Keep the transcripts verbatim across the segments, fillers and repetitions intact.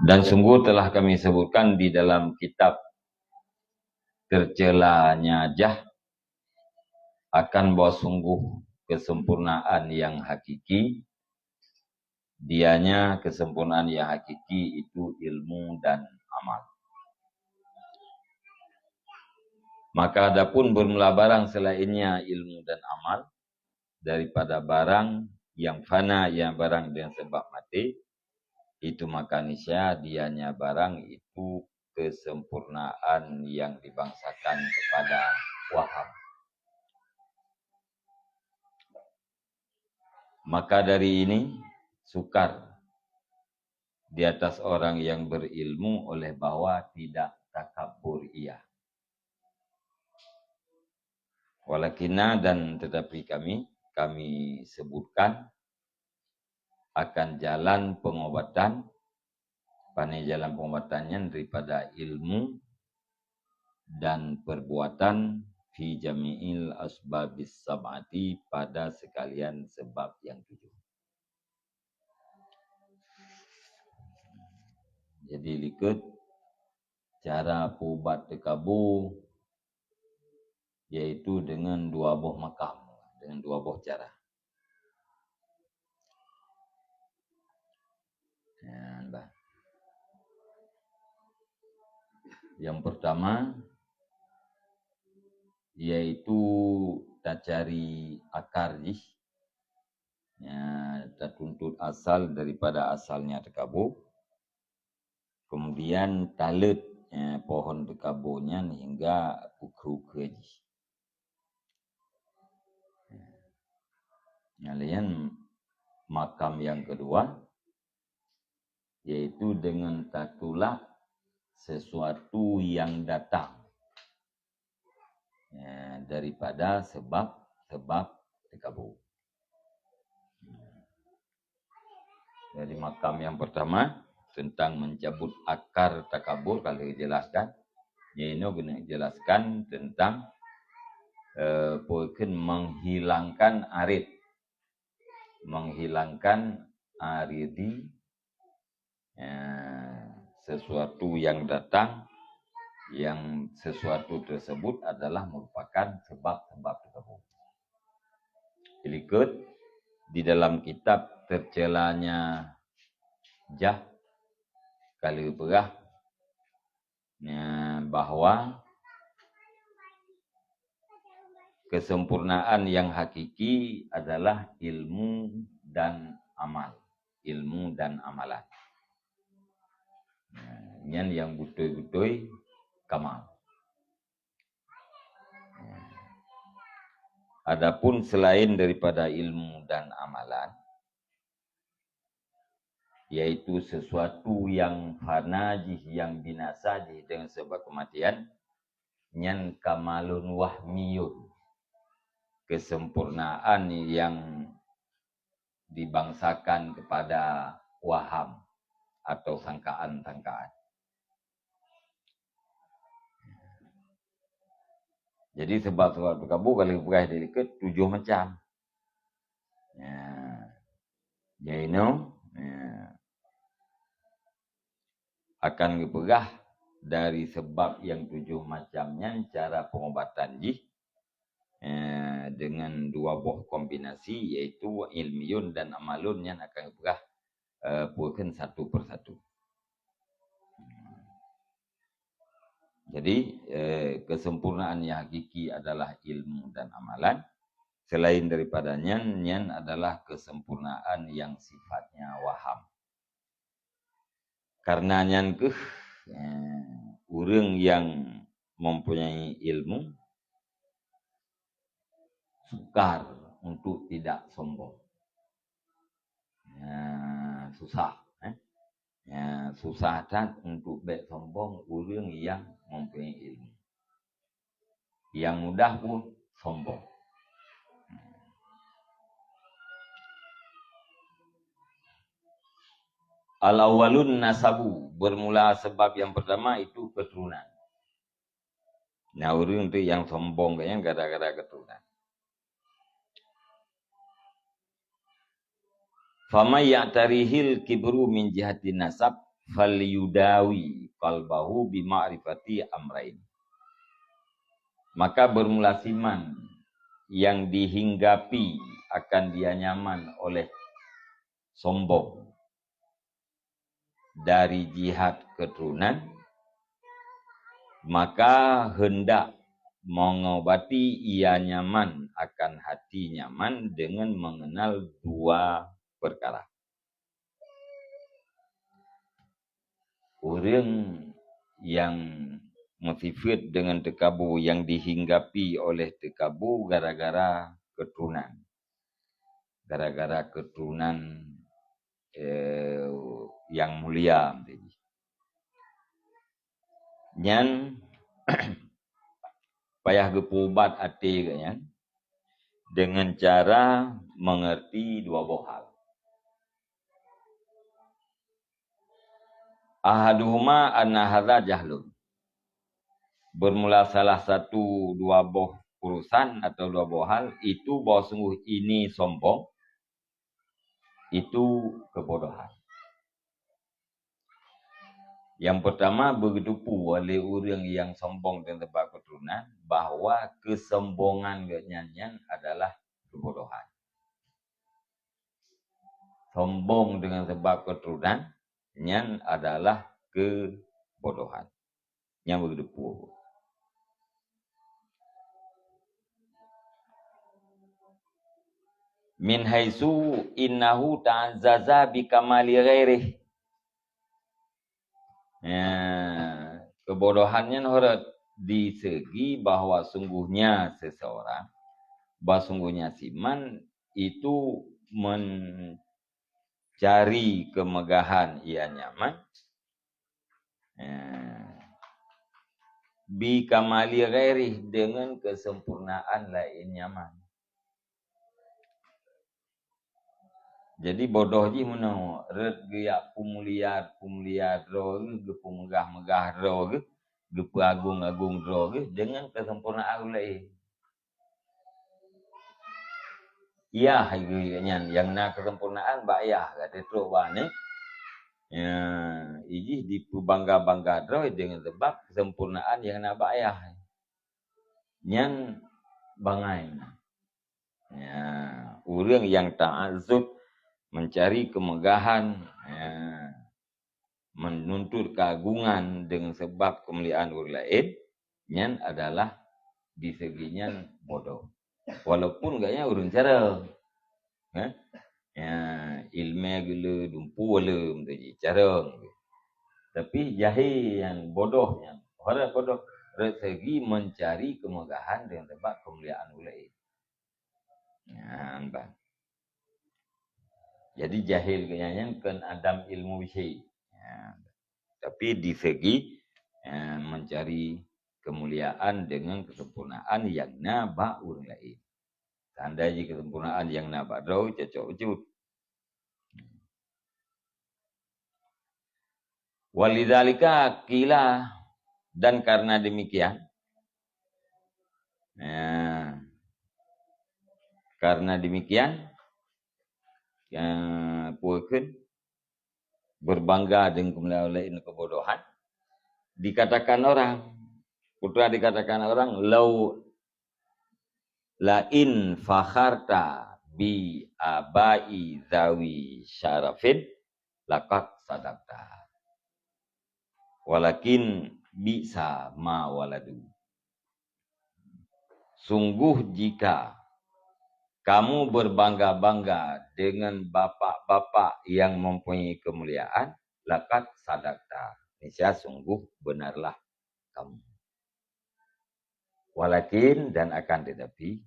Dan sungguh telah kami sebutkan di dalam kitab Tercelanya Jah akan bahwa sungguh kesempurnaan yang hakiki, dianya kesempurnaan yang hakiki itu ilmu dan amal. Maka adapun bermula barang selainnya ilmu dan amal, daripada barang yang fana, yang barang dengan sebab mati, itu maka niscaya dianya barang itu kesempurnaan yang dibangsakan kepada waham. Maka dari ini sukar di atas orang yang berilmu oleh bahwa tidak takabur ia. Walakinna, dan tetapi kami, kami sebutkan akan jalan pengobatan, pane jalan pengobatan nyan daripada ilmu dan perbuatan fi jami'il asbabis sab'ati pada sekalian sebab yang tujuh. Jadi likot cara peuubat teukabu, yaitu dengan dua boh makam, dengan dua boh cara. Ya, bah. Yang pertama yaitu tacari akar jih. Ya, tatuntut asal daripada asalnya teukabu. Kemudian taleuet, eh, pohon teukabu nyan hingga ukeue-ukeue jih. Nyang laén makam yang kedua, yaitu dengan tatulak sesuatu yang datang, eh, daripada sebab-sebab teukabu. Jadi makam yang pertama tentang mencabut akar takabur kalau dijelaskan. Nyoe inoe geuneuk jelaskan tentang, eh, peue kheun menghilangkan arit. Menghilangkan aridi, eh, sesuatu yang datang, yang sesuatu tersebut adalah merupakan sebab-sebab tersebut. Likot di dalam kitab Tercelanya Jah ka lheueh peugah, ya, bahwa kesempurnaan yang hakiki adalah ilmu dan amal. Ilmu dan amalan. Ya, nyan yang beutôi-beutôi kamal. Adapun selain daripada ilmu dan amalan, yaitu sesuatu yang fana jih, yang binasa jih dengan sebab kematian, nyan kamalun wahmiyun, kesempurnaan yang dibangsakan kepada waham atau sangkaan-sangkaan. Jadi sebab-sebab teukabu ka lheueh peugah di likot tujoh macam. Ya. Jadi nyoe, ya, akan geupeugah dari sebab yang tujoh macam nyan cara pengobatan jih, eh, dengan dua boh kombinasi, yaitu ilmiyun dan amalun, nyan akan geupeugah, eh, peue kheun satu persatu. Jadi, eh, kesempurnaan yang hakiki adalah ilmu dan amalan. Selain daripada nyan, nyan adalah kesempurnaan yang sifatnya waham. Karena nyan keuh, eh, ureuëng yang mempunyai ilmu sukar untuk tidak sombong. Ya, susah, eh. Ya, susah that untuk bék sombong ureuëng yang mempunyai ilmu. Yang mudah pun sombong. Al-awwalun nasabu, bermula sebab yang pertama itu keturunan. Nah, ureuëng tu yang sombong kayang gara-gara keturunan. Faman ya'tarihil kibru min jihati nasab, falyudawi qalbahu bi ma'rifati amrain. Maka bermula siman yang dihinggapi akan dia nyaman oleh sombong dari jihad keturunan, maka hendak mengobati ia nyaman akan hati nyaman dengan mengenal dua perkara. Ureuëng nyang meusifeuet deungon teukabu nyang dihinggapi oleh teukabu gara-gara keuturonan. Gara-gara keuturonan, eh, nyang mulia, nyan payah geupeuubat até geuh nyan deungon cara meungeurti dua boh hal. Ahaduhuma anna hadza jahlun. Bermula salah satu dua boh urusan atau dua boh hal itu bahwa sungguh ini sombong, itu kebodohan. Yang pertama, beuteupeue oleh ureuëng nyang sombong dan sebab keuturonan bahwa keusombongan geuhnyan nyan adalah kebodohan. Sombong dengan sebab keuturonan nyan adalah kebodohan. Nyang beuteupeue. Min haitsu innahu ta'azzaza bi kamali ghairih. Ya, kebodohan nyan horot di segi bahwa sungguhnya seseorang, bahwa sungguhnya siman itu mencari kemegahan ia nyaman, ya, bi kamali ghairih, dengan kesempurnaan laén nyaman. Jadi bodoh jih meunoe, rot geujak peumulia-peumulia droe geuh, geupeumeugah-meugah droe geuh, geupeuagong-agong droe geuh deungon keuseumpurnaan ureuëng laén. Yah geuh nyan nyang na keuseumpurnaan bak yah, ka teutrok bak aneuk. Ya, ijih dipeubangga-bangga droe deungon sabab keuseumpurnaan nyang na bak yah. Nyan bangai. Ya, ureuëng nyang ta'azzuz, mencari kemegahan, ya, menuntut keagungan dengan sebab kemuliaan ureuëng laén, nyan adalah di segi nyan bodoh. Walaupun gobnyan ureuëng carông. Eh? Ya, iéleumé geuh le, dumpeue le, meutuji carông. Tapi jahé nyang bodoh nyan, orang bodoh, dari segi mencari kemegahan dengan sebab kemuliaan ureuëng laén. Nyan ban. Jadi jahil geuhnyan nyan kon adam ilmu bisi. Ya. Tapi di segi, eh, mencari kemuliaan dengan kesempurnaan nyang na bak ureuëng laén. Tanda jih kesempurnaan nyang na bak droe cocok bacut. Walidzalika qila, dan karena demikian, ya, karena demikian, ya, peue kheun, berbangga dengan kemuliaan laén kebodohan, dikatakan orang, putra dikatakan orang, lau la in fakharta bi abai dzawi syarafin laqad sadaqta. Walakin bi'sa ma waladu. Sungguh jika kamu berbangga-bangga dengan bapak-bapak yang mempunyai kemuliaan, laqad sadaqta. Niscaya sungguh benarlah kamu. Walakin, dan akan tetapi,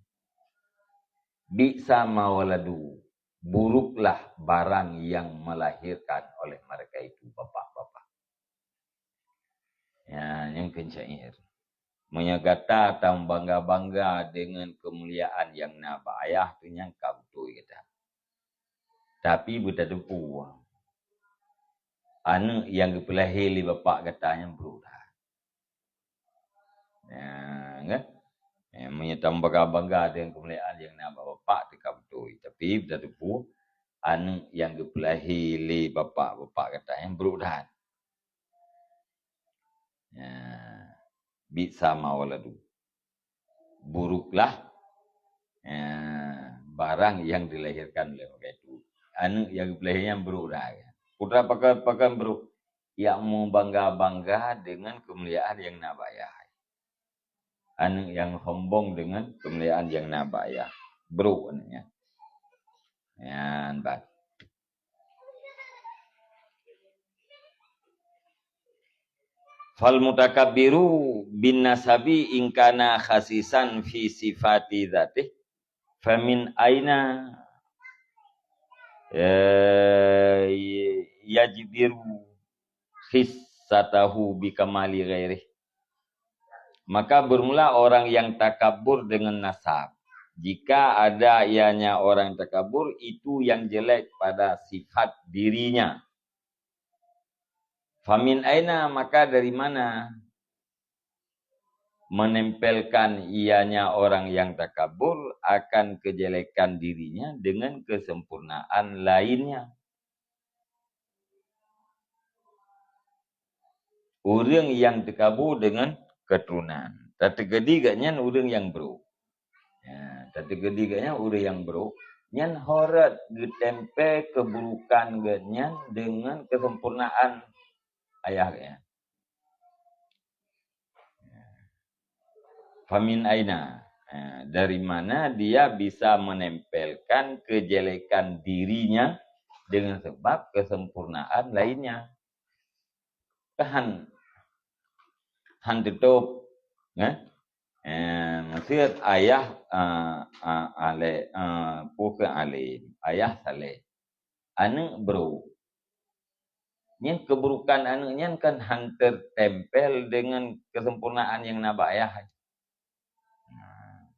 bi'sa ma waladu, buruklah barang yang melahirkan oleh mereka itu, bapak-bapak. Ya, nyang kheun syair. Meunyoe gata tambangga-bangga dengan keumuliaan nyang na bak ayah, tu nyan ka beutôi gata. Tapi beutateupeue, aneuk nyang geupeulahé lé bapak gata nyan brok that. Nah, kan? Eh, meunyoe tambangga-bangga dengan keumuliaan nyang na bak bapak, teuka beutôi. Tapi beutateupeue, aneuëk nyang geupeulahé lé bapak-bapak gata nyan brok that. Ya, bi'sa ma waladu. Buruklah, ya, barang yang dilahirkan oleh mereka itu. Aneuëk nyang geupeulahé nyan brok that. Putra pakon, pakon brok? Nyang meubangga-bangga dengan keumuliaan nyang na bak ayah. Aneuëk nyang sombong dengan keumuliaan nyang na bak ayah. Brok aneuëk nyan. Nyan ban. Fal mutakabbiru bin nasabi in kana khasisan fi sifati dzatih, famin aina, eh, yajbiru khissatahu bi kamali ghairih. Maka bermula orang yang takabur dengan nasab. Jika ada ianya orang takabur, itu yang jelek pada sifat dirinya. Famin aina, maka dari mana menempelkan ianya orang yang takabur akan kejelekan dirinya dengan kesempurnaan lainnya? Ureuëng nyang takabur dengan keturunan. Tateukeudi gobnyan ureuëng nyang brok. Ya, tateukeudi gobnyan ureuëng nyang brok. Nyan ho rot geutempel keuburukan gobnyan dengan kesempurnaan ayah gobnyan. Famin aina, eh, dari mana dia bisa menempelkan kejelekan dirinya dengan sebab kesempurnaan lainnya? Kan han, han teutôp, eh? Eh, maksud ayah, eh, eh, ale-, eh, peue kheun alim, ayah saleh, aneuëk brok. Nyan keuburukan aneuëk nyan kan han teutempel dengan kesempurnaan nyang na bak ayah. Nah,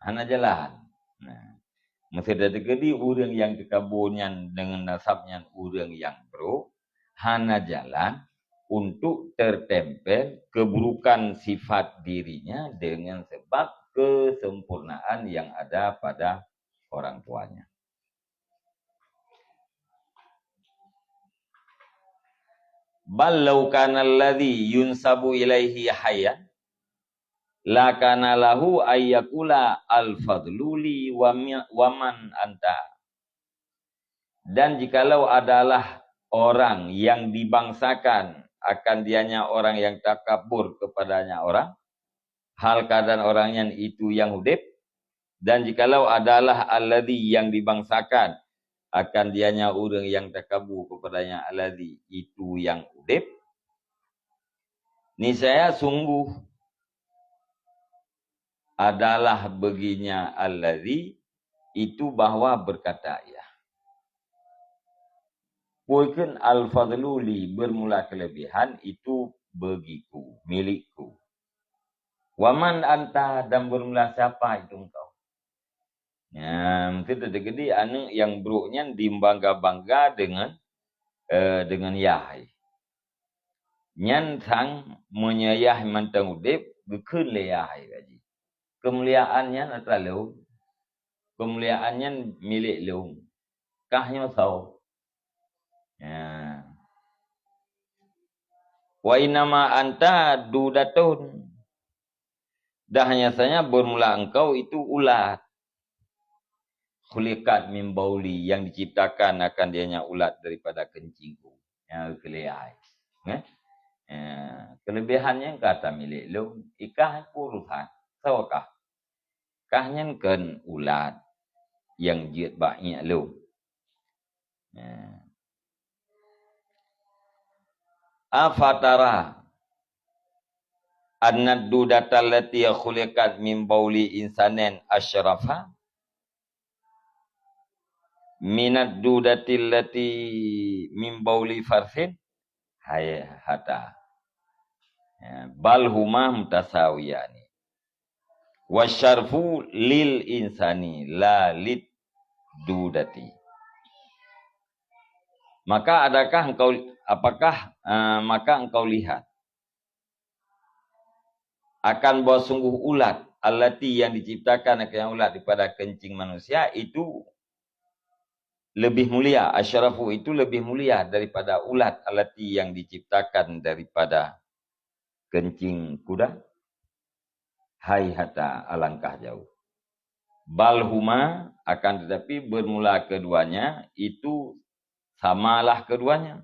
hana jalan. Nah, meuseuti teukeudi ureuëng nyang takabur nyan deungon nasab nyan ureuëng nyang brok, hana jalan untuk tertempel keburukan sifat dirinya dengan sebab kesempurnaan yang ada pada orang tuanya. Bal law kana alladzi yunsabu ilaihi hayyan, la kana lahu ayyakula al-fadlu li wa mi-, wa man anta. Dan jikalau adalah orang yang dibangsakan akan dianya orang yang takabur kepadanya orang, hal keadaan orang nyan itu yang udeb, dan jikalau adalah alladzi yang dibangsakan akan dianya ureuëng yang takabur kepadanya alladzi itu yang udeb, niscaya sungguh adalah baginya alladzi itu bahwa berkata ia. Peue kheun al-fadlu li, bermula kelebihan itu bagiku, milikku. Wa man anta, dan bermula siapa itu engkau. Nah, mungkin teukeudi aneuëk nyang brok nyan dibangga-bangga dengan, eh, dengan yah. Nyan sang meunyoe yah mantong udeb, geukheun lé yah gaji. Keumuliaan nyan atra lôn. Keumuliaan nyan milék lôn. Kah nyoe soe? Ya. Wa innama anta dudatun. Dah hanya saja bermula engkau itu ulat. Khuliqat min bauli, yang diciptakan akan dianya ulat daripada kencingku. Nyang keuliai. Eh? Ya, kelebihan nyan ka atra milék lôn. Ikah urusan. Soe kah? Kah nyan kheun ulat nyang jeuet bak iék lôn. Ya. Afatara annad dudatal lati khuliqat min bauli insanin asyrafa minad dudatil lati min bauli farsin? Hayhata. Ya, bal huma mutasawiyani. Wasyarfu lil insani la lid dudati. Maka adakah engkau, apakah, eh, maka engkau lihat akan bahwa sungguh ulat, allati, yang diciptakan akan ulat daripada kencing manusia itu lebih mulia, asyrafu itu lebih mulia daripada ulat allati yang diciptakan daripada kencing kuda. Haihata, alangkah jauh. Bal huma, akan tetapi bermula keduanya itu samalah keduanya.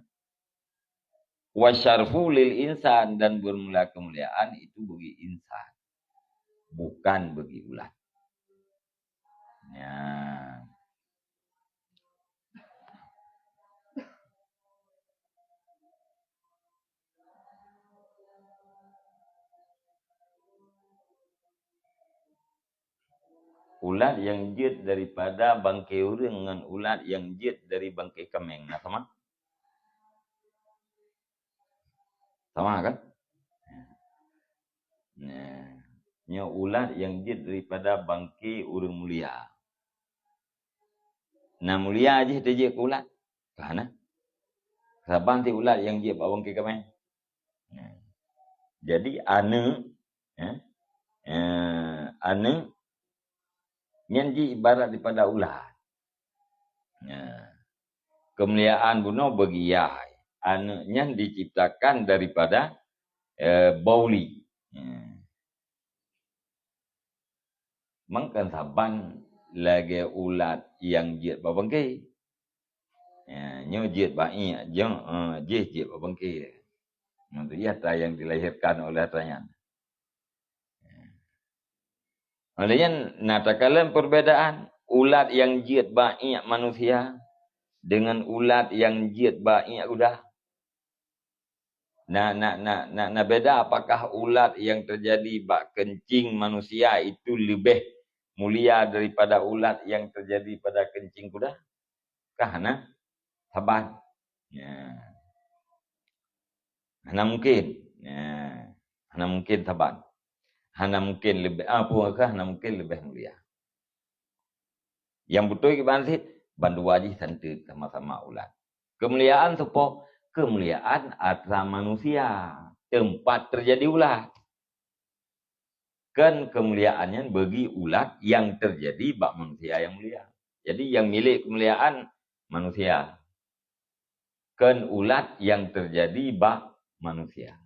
Wasyarfu lil insan, dan bermula kemuliaan itu bagi insan, bukan bagi ulat. Ya. Ulat nyang jeuet daripada bangke ureuëng ngon ulat nyang jeuet dari bangke kaméng, na sama? Sama kan? Nah, nyoe ulat nyang jeuet daripada bangke ureuëng mulia. Na mulia jih teuh jeuet keu ulat? Ka hana. Saban ti ulat nyang jeuet bak bangke kaméng. Nah. Jadi aneuëk, eh, eh, aneuëk nyan jih ibarat daripada ulat. Nah. Keumuliaan bunoe bagi yah. Aneuëk nyan diciptakan daripada, eh, bauli. Nah. Mangkan saban lagée ulat nyang jeuet bak bangke. Ya, nyoe jeuet bak iék, jeuet, eh, jih jeuet bak bangke. Nyoe tu atra nyang dilahirkan oleh atra nyan. Oleh nyan, na takalon perbedaan ulat nyang jeuet bak iék manusia dengan ulat nyang jeuet bak iék kuda. Na, na, na, na, na beda apakah ulat nyang teujadi bak keuncing manusia itu leubeh mulia daripada ulat nyang teujadi pada keuncing kuda? Ka hana? Saban. Ya. Hana mungkin. Ya. Hana mungkin saban. Hana mungkin leubeh, ah, peue ka hana mungkin leubeh mulia. Nyang beutôi kiban cit, bandua jih santeut sama-sama ulat. Keumuliaan soe po? Keumuliaan atra manusia, teumpat teujadi ulat. Kan keumuliaan nyan bagi ulat nyang teujadi bak manusia nyang mulia. Jadi nyang milék keumuliaan manusia. Kan ulat nyang teujadi bak manusia.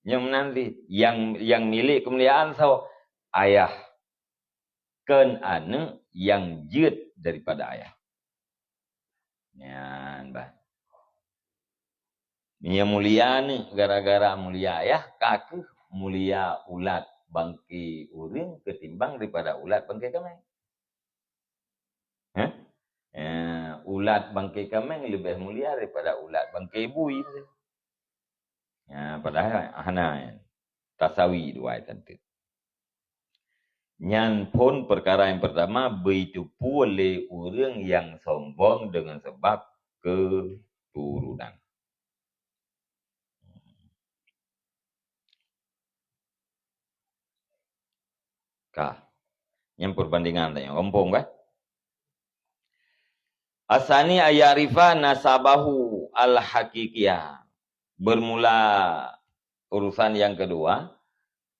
Nyang meunan cit, nyang, nyang milék keumuliaan soe? Ayah. Kan aneuëk nyang jeuet daripada ayah. Nyan bah. Nyang mulia ni gara-gara mulia ayah, ka kheueh mulia ulat bangke ureuëng ketimbang daripada ulat bangke kaméng. Heh? Eh, ulat bangke kaméng leubeh mulia daripada ulat bangke bui. Ya, padahai hana, tasawi dua tanteuk. Nyan phon peukara nyang peurtama, beuteupeue lé ureuëng nyang sombong deungon sabab keuturonan. Ka. Nyan perbandingan tanya. Gampông kan? Asani ayarifa nasabahu al-haqiqiyah. Bermula urusan yang kedua,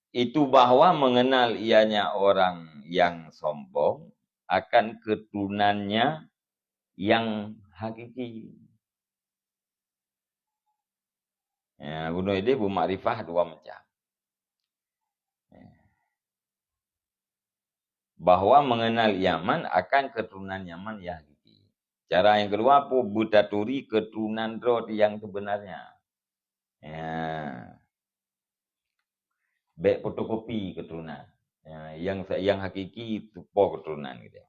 itu bahwa mengenal ianya orang yang sombong akan keturunannya yang hakiki. Ya, bunoe ideh beumakrifah dua macam. Ya. Bahwa mengenal Yaman akan keturunan Yaman yang hakiki. Cara yang kedua, pu beutaturi keturunan droe yang sebenarnya. Ya. Bék fotokopi keturunan. Ya, yang yang hakiki tu po keturunan gitu.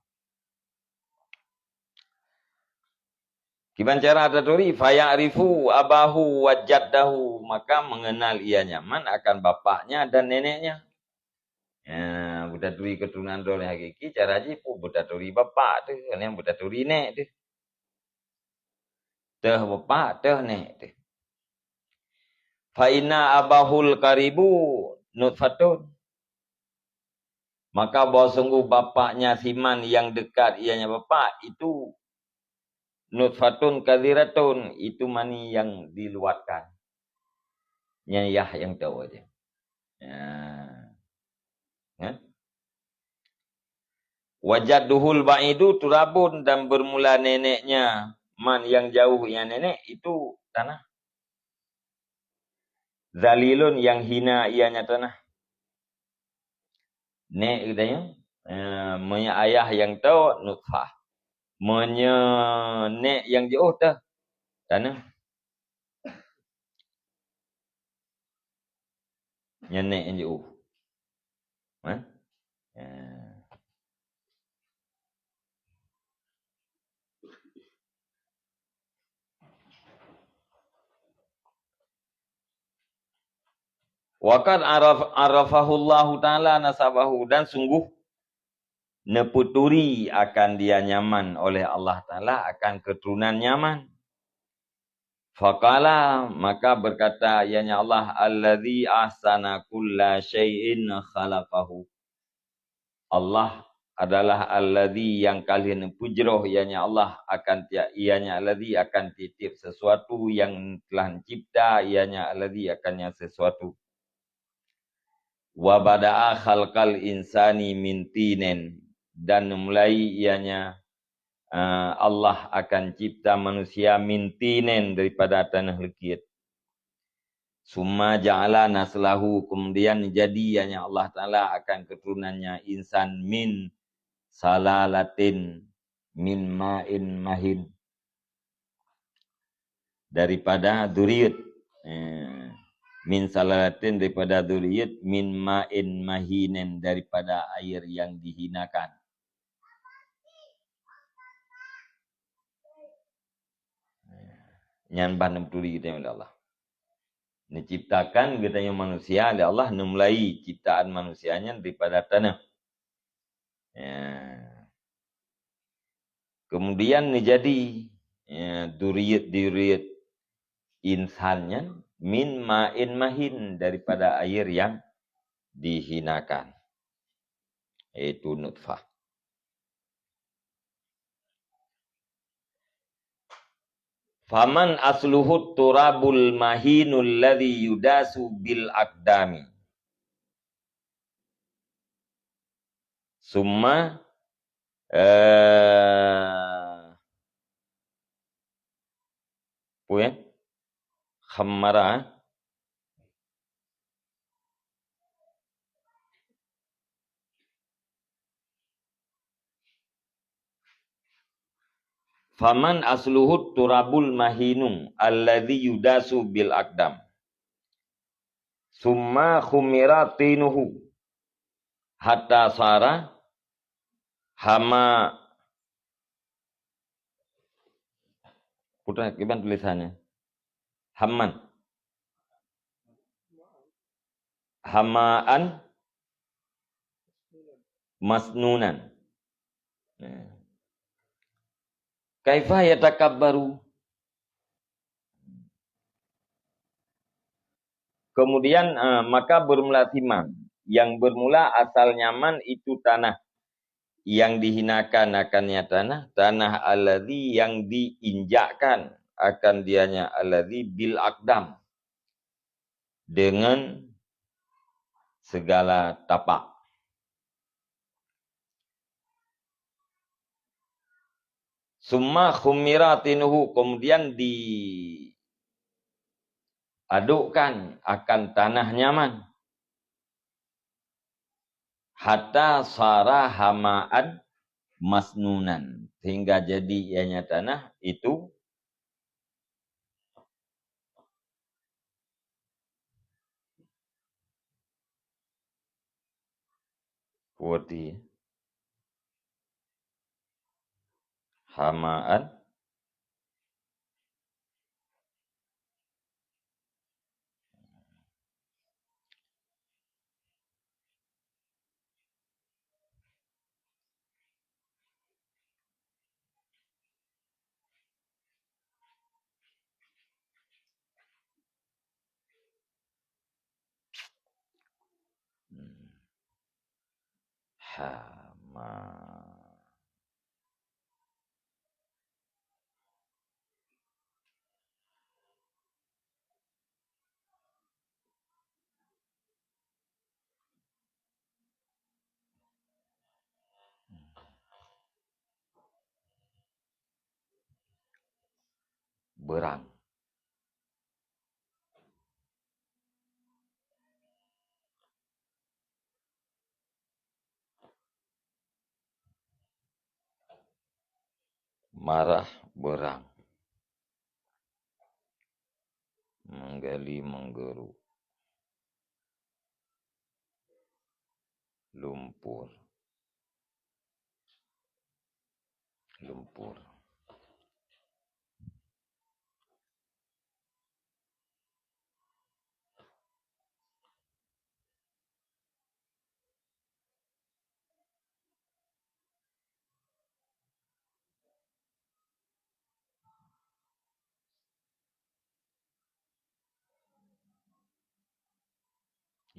Kiban cara taturi, faya'rifu abahu wa jaddahu, maka mengenal ia Yaman akan bapaknya dan neneknya. Ya, beutaturi keturunan droe hakiki, cara jih pu beutaturi bapak tu, nyang beutaturi nek tu. Teuh bapak, teuh nek teuh. Fa inna abahul qaribu nutfatun. Maka bahwa sungguh bapaknya siman yang dekat ianya bapak itu nutfatun kadziratun, itu mani yang diluatkan. Nyan yah nyang tau aja. Ya. Ya. Wa jadduhul ba'idu turabun, dan bermula neneknya man yang jauh, yang nenek itu tanah. Zalilun, yang hina ianya tanah. Nek geutanyoe, eh, meunyoe ayah nyang toe nutfah. Meunyoe nek nyang jiôh teuh, taneuh. Nyan nek nyang jiôh. Eh? Ya. Wa qad araf-, arafahullahu ta'ala nasabahu, dan sungguh neupeuturi akan dia nyan man oleh Allah Ta'ala, akan keuturonan nyan man. Faqala, maka berkata ianya Allah, "Allazi ahsana kulla syai'in khalaqahu." Allah adalah Allazi yang ka lheueh neupeujroh, ianya Allah akan tiep, ianya Allazi akan tiep-tiep sesuatu yang telah neucipta, ianya Allazi akan nyan sesuatu. Wa bada'a khalqal insani min tinin, dan mulai ianya, eh, Allah akan cipta manusia min tinin daripada taneuh leukit. Summa ja'ala naslahu, kemudian jadi ianya Allah Ta'ala akan keuturunannya insan min salalatin min ma'in mahin, daripada zuriat, eh, min salalatin, daripada zuriat, min ma'in mahinin, daripada air yang dihinakan. Nyan bah neupeuturi geutanyoe lé Allah. Neuciptakan geutanyoe manusia lé Allah, neumulai ciptaan manusia nyan daripada taneuh. Ya. Kemudian neujadi, ya, duriat-duriat insan nyan min ma'in mahin, daripada air yang dihinakan, yaitu nutfah. Faman asluhu turabul mahinul ladzi yudasu bil aqdami. Summa, eh, apa ya? Khammara. Faman asluhu turabul mahinu alladzi yudasu bil aqdam. Summa khumira tinuhu hatta sara hama, putra kiban tulisannya. Hamman. Hamaan masnunan. Nah. Kaifa yatakabbaru? Kemudian, eh, maka bermula simang. Yang bermula asal nyan man itu tanah yang dihinakan akan nyan tanah, tanah alladzi yang diinjakkan akan dianya alladzi bil aqdam, dengan segala tapak. Summa khumira tinuhu, kemudian diadukkan akan tanah nyan man. Hatta sara hamaan masnunan, sehingga jadi ianya tanah itu putih. Hamaan. Hmm. Hama. beurang. Marah beurang. Menggali menggeru. Lumpur. Lumpur.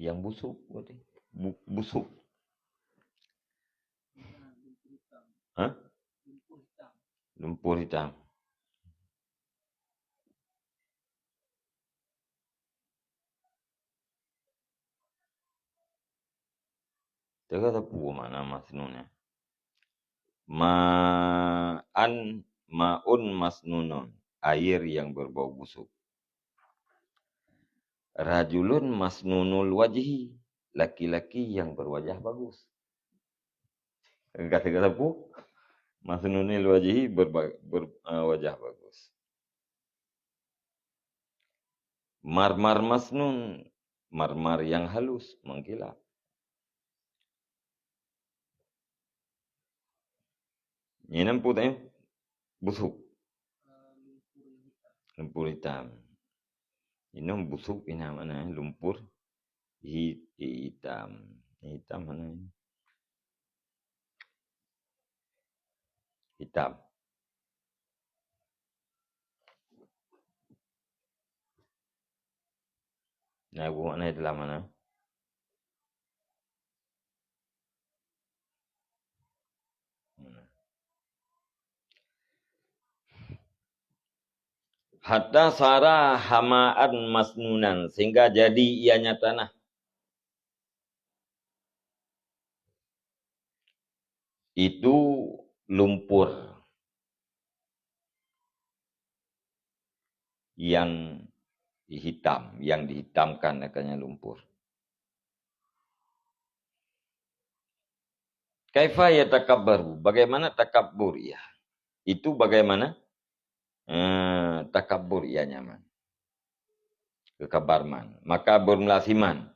Nyang busuk berarti. Bu-, busuk. Hah? Lumpur hitam. Teuka sapeue makna masnun nyan? Ma'an, ma'un masnunun, air yang berbau busuk. Rajulun masnunul wajhi, laki-laki yang berwajah bagus. Teuka sapeue? Masnunul wajhi, berba-, ber-, eh, wajah bagus. Marmar masnun, marmar yang halus, mengkilap. Nyan peue teuh? Busuk. Lumpur hitam. Inong busuk ina makna, eh? Lumpur hi-, hitam. Hitam makna, eh? Hitam. Nah, buku makna dalam mana? Hatta sara hama'an masnunan, sehingga jadi ianya tanah itu lumpur yang hitam, yang dihitamkan akannya lumpur. Kaifa yatakabbaru? Bagaimana takabur ia? Itu bagaimana, eh, takabur ia nyaman? Kekabarman. Maka bermula siman.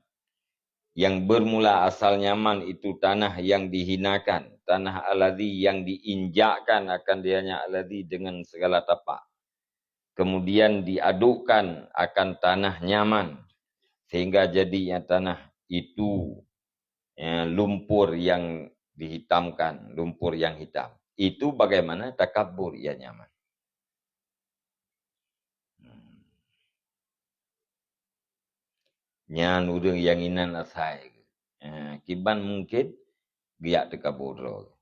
Yang bermula asal nyaman itu tanah yang dihinakan, tanah alladzi yang diinjakkan akan dianya alladzi dengan segala tapak. Kemudian diadukkan akan tanah nyaman, sehingga jadinya tanah itu, ya, lumpur yang dihitamkan, lumpur yang hitam. Itu bagaimana takabur ia nyaman. Hmm. Nyan ureuëng nyang inan asai. Eh, kiban mungken geujak teuka boh droe.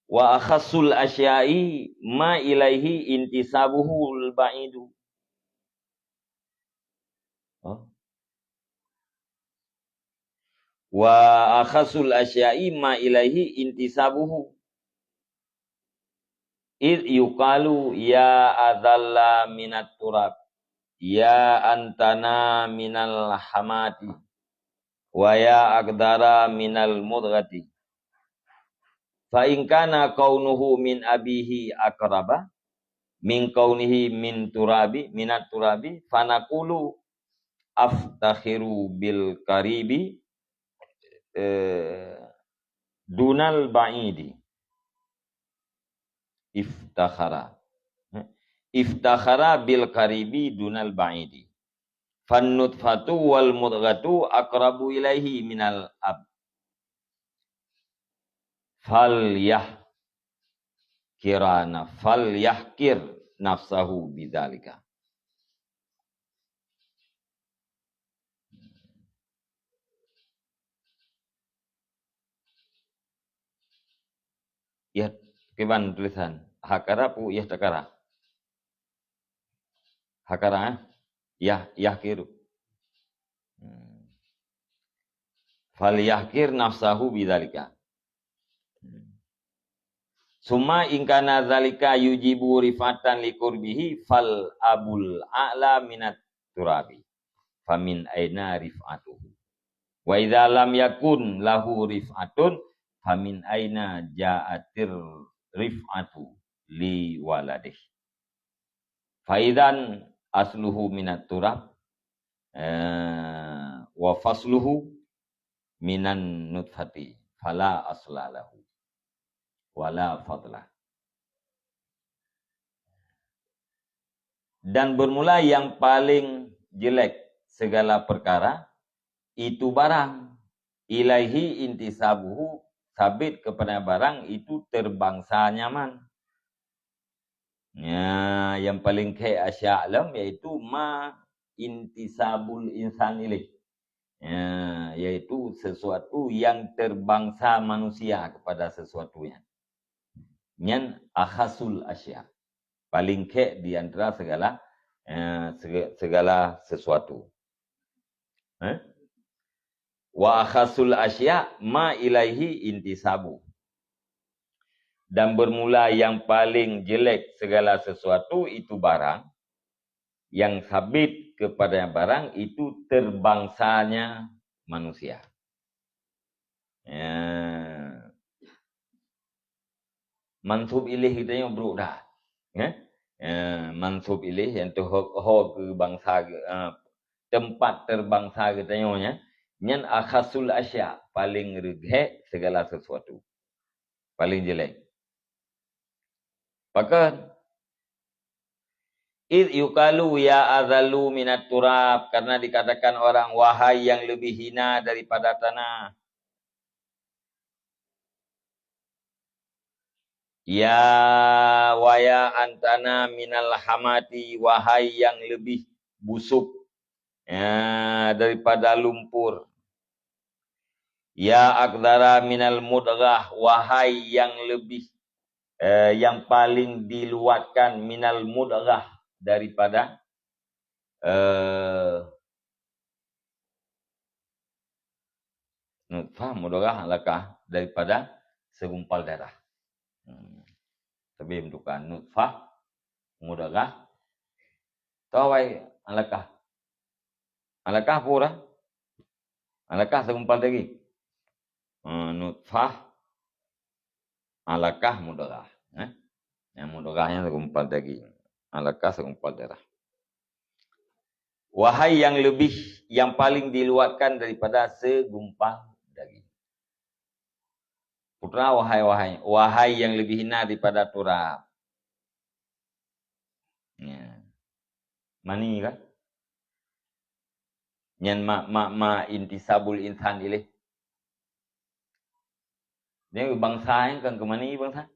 Wa akhassul asya'i ma ilaihi intisabuhul ba'idu. Oh. Wa akhassul asya'i ma ilaihi intisabuhu. Id yuqalu ya adhalla minat turab, ya antana minal hamati, wa ya aqdara minal mudghati. Fa in kana kaunuhu min abihi aqraba min kaunihi min turabi, minat turabi, fanaqulu aftakhiru bil qaribi, eh, dunal ba'idi. Iftakhara. Iftakhara bil qaribi dunal ba'idi. Fannutfatu wal mudghatu aqrabu ilaihi minal ab. Falyahkirana, falyahkir nafsahu bidzalika. Yah, kiban tulisan. Hakara pu yah takara. Hakara, eh? Yah, yahkiru. Hmm. Falyahkir nafsahu bidzalika. Hmm. Summa in kana zalika yujibu rif'atan li qurbihi fal abul a'la minat turabi. Famin aina rif'atuhu. Wa idza lam yakun lahu rif'atun, famin aina ja'atir rif'atu li waladih. Faizan asluhu minat turab, eh, wa fasluhu minan nutfati, fala asla lahu, wala fadla. Dan bermula yang paling jelek segala perkara, itu barang. Ilaihi intisabuhu, sabit kepada barang itu terbangsa nyaman. Ya, yang paling khek asyak lom yaitu ma intisabul insan ilaih. Ya, yaitu sesuatu yang terbangsa manusia kepada sesuatu nyan. Nyan akhasul asya. Paling khek di antara segala, eh, sege-, segala sesuatu. Eh? Wa akhasul asya ma ilaihi intisabu. Dan bermula yang paling jelek segala sesuatu itu barang, yang sabit kepada barang itu terbangsanya manusia. Ya. Mansub ilaih geutanyoe brok dah. Ya? Ya, mansub ilaih nyang teuhok ho keu bangsa geu-, eh, tempat terbangsa geutanyoe nyan, nyan akhasul asya, paling reugét segala sesuatu. Paling jelek. Pakon? Id yuqalu ya adhallu minat turab, karena dikatakan orang, "Wahai yang lebih hina daripada tanah." Ya waya antana minal hamati, wahai yang lebih busuk, ya, daripada lumpur. Ya akdara minal mudghah, wahai yang lebih, eh, yang paling diluatkan, minal mudghah, daripada, eh, nutfah, mudghah, alaqah, daripada segumpal darah. Hmm. Tapi bentukan nutfah, mudghah, tawai, alaqah. Alaqah pura. Alaqah segumpal daging. Eh, nutfah, alaqah, mudghah. Eh? Yang mudghah nyan segumpal daging. Alaqah segumpal darah. Wahai yang lebih, yang paling diluatkan daripada segumpal daging. Putra, wahai, wahai, wahai yang lebih hina daripada turab. Ya. Mani kan? Nyan ma, ma, ma intisabul insan ilaih. Dia bangsa nyan kan keu mani bangsa.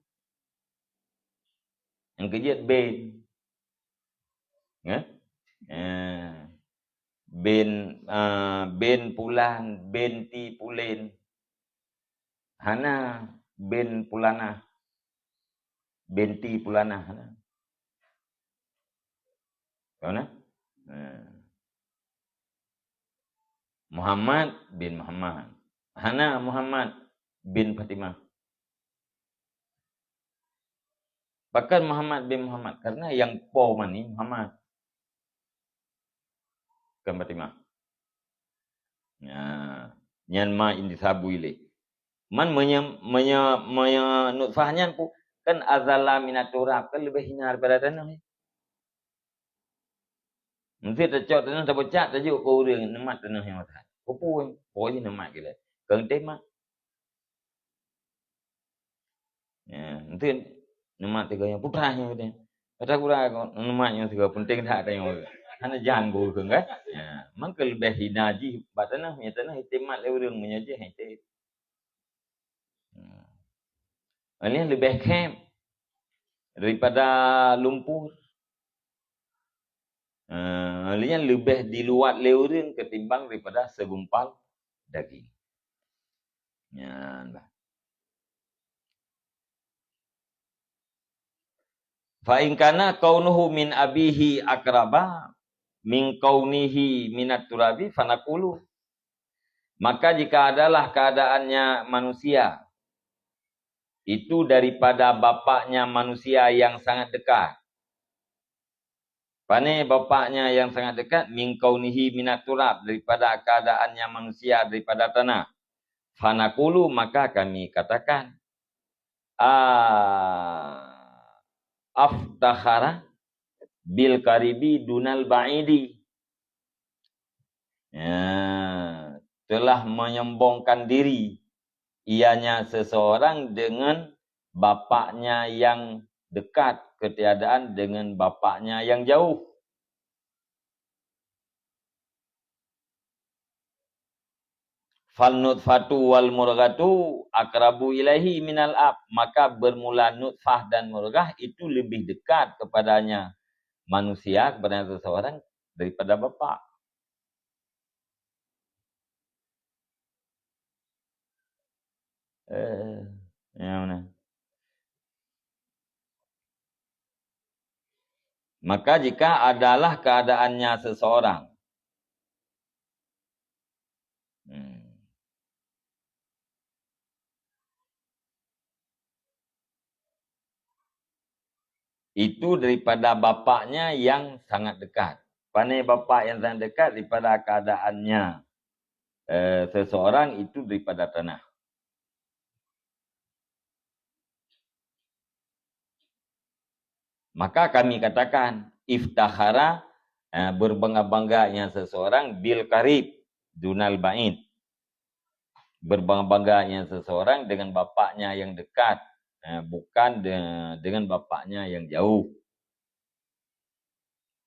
Nyang keujeuet bin. Ya? Eh, bin, eh, bin pulan, binti pulen. Hana bin pulanah. Binti pulanah, hana. Tahu na? Eh. Muhammad bin Muhammad. Hana Muhammad bin Fatimah. Pakon Muhammad bin Muhammad? Karena yang po mani Muhammad. Bukan Fatimah. Nah, nyan ma intisabu ilaih. Man meunyo, meunyo, meunyo nutfah nyan pu-, kan azala minat turab, kan leubeh hina daripada tanoh. Meusti tacok tanoh, tabucak, tajok keu ureueng, neumat tanoh nyang meuhat. Peue-peue, pokok jih neumat geulah. Keu teuh mat. Ya, meusti neumat tiga nyang putra nyang teuh. Kata gura neumat nyang tiga penting that tanyong. Hana jan guru kan? Ya, mangka leubeh hina jih bak tanoh, ya tanoh iteumat lé ureueng meunyo jih iteuh. Hmm. Ini lebih khém daripada lumpur. Eh, nyan leubeh diluat lé ureueng ketimbang daripada segumpal daging. Nyan lah. Fa in kana kaunuhu min abihi akraba min kaunihi minat turabi fanaqulu. Maka jika adalah keadaannya manusia itu daripada bapaknya manusia yang sangat dekat. Pane bapaknya yang sangat dekat? Min kaunihi minat turab, daripada keadaannya manusia daripada tanah. Fanaqulu, maka kami katakan, a aftakhara bil qaribi dunal ba'idi. Ya, telah menyombongkan diri ianya seseorang dengan bapaknya yang dekat, ketiadaan dengan bapaknya yang jauh. Fal nutfatu wal murghatu aqrabu ilaihi minal ab, maka bermula nutfah dan murghah itu lebih dekat kepadanya manusia, kepada seseorang, daripada bapak. Eh, yang mana? Maka jika adalah keadaannya seseorang, hmm, itu daripada bapaknya yang sangat dekat. Pane bapak yang sangat dekat? Daripada keadaannya, eh, seseorang itu daripada tanah. Maka kami katakan, iftakhara, eh, berbangga-bangga yang seseorang bil qarib dunal ba'id. Berbangga-bangga yang seseorang dengan bapaknya yang dekat, eh, bukan de-, dengan bapaknya yang jauh.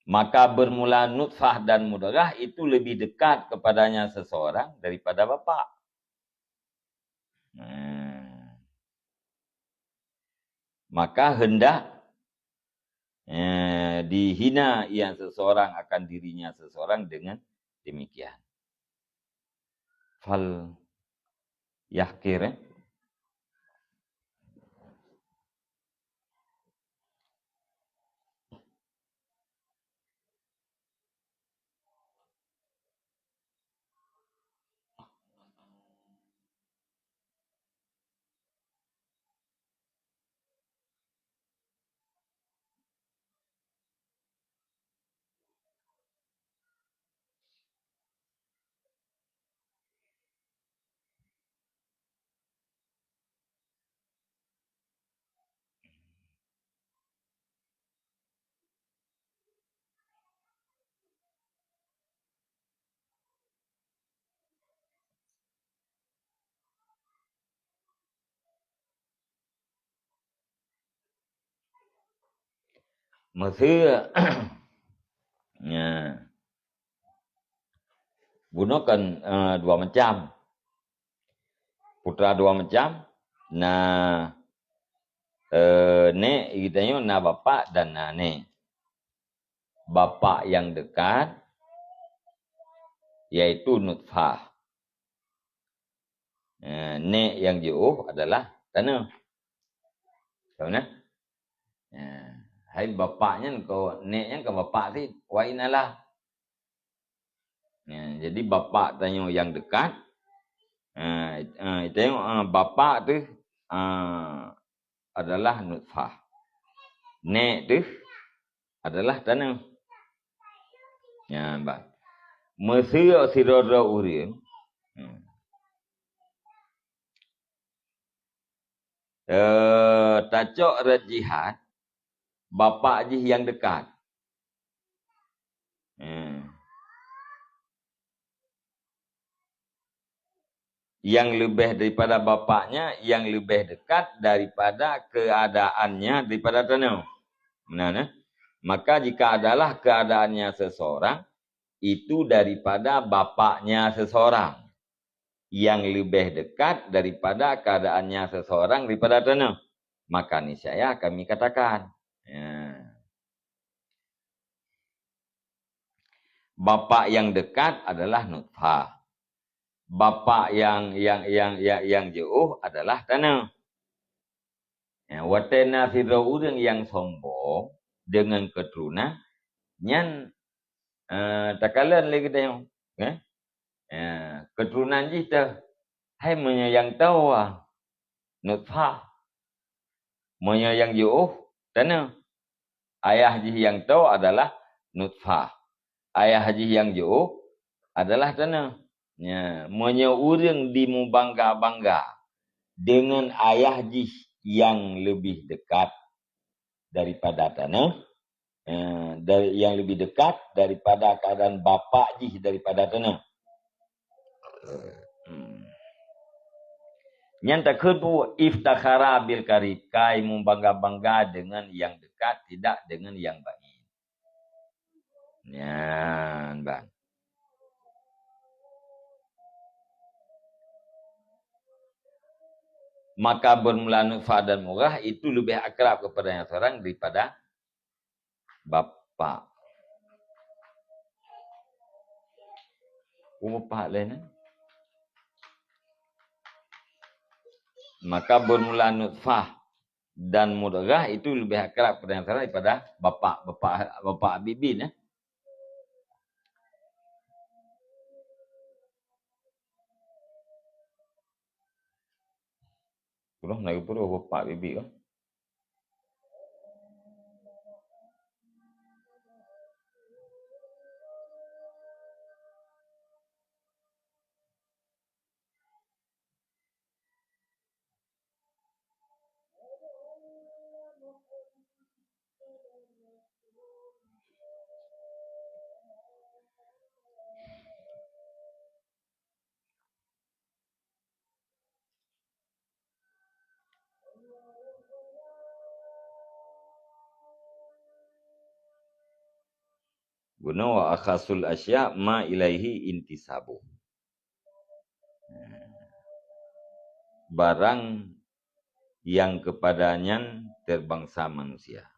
Maka bermula nutfah dan mudghah itu lebih dekat kepadanya seseorang daripada bapak. Hmm. Maka hendak, eh, dihina ia seseorang akan dirinya seseorang dengan demikian. Fal yahkir, eh? Meusé, ya. Bunoe kan, eh, dua macam. Putra dua macam, na, eh, nek, geutanyoe na bapak dan na nek. Bapak yang dekat, yaitu nutfah. Eh, nek yang jiôh adalah tanoh. Tahu nah? Eh, hai bapak nyan ko, nek nyan ko bapak sit, wa inalah. Ya, jadi bapak tanyoe nyang dekat, ah, ah, tanyoe, ah, bapak teuh, ah, adalah nutfah. Nek teuh adalah tanoh. Ya, bah. Meusé sidroe-droe ureuëng, hmm. Eh, tacok rot jihad, bapak jih nyang dekat. Hmm. Nyang leubeh daripada bapaknya, nyang leubeh dekat daripada keadaannya daripada tanoh. Meunan, eh? Maka jika adalah keadaannya seseorang, itu daripada bapaknya seseorang. Nyang leubeh dekat daripada keadaannya seseorang daripada tanoh, maka niscaya kami katakan, ya. Bapak yang dekat adalah nutfah. Bapak yang, yang, yang, yang, yang jiôh adalah tanoh. Ya, watée na sidroe ureuëng nyang sombong deungon keuturonan, nyan, eh, takalon lé geutanyoe, eh? Ya, keuturonan jih teuh, hai meunyoe nyang tawoe, ah, nutfah, Meunyoe nyang jiôh, tanoh. Ayah jih nyang toe adalah nutfah. Ayah jih nyang jiôh adalah tanoh. Nya, meunyoe ureuëng dimubangga-bangga deungon ayah jih nyang leubeh dekat daripada tanoh, eh, dari, nyang leubeh dekat daripada keuadaan bapak jih daripada tanoh. Hmm. Nyan takheun peue, iftakhara bil qarib, kai mubangga-bangga deungon nyang dekat, tidak deungon nyang ba'id. Nyan ban. Maka bermula nutfah dan mudghah itu lebih akrab kepada yang seorang daripada bapak. Oh, bapak lain, eh? Maka bermula nutfah dan mudghah itu lebih akrab kepada yang seorang daripada bapak, bapak, bapak Habibin, eh? Kurang lagi puluh bapak Habibin, eh? Bunoe wa akhasul asya ma ilaihi intisabu. Barang yang kepadanya terbangsa manusia.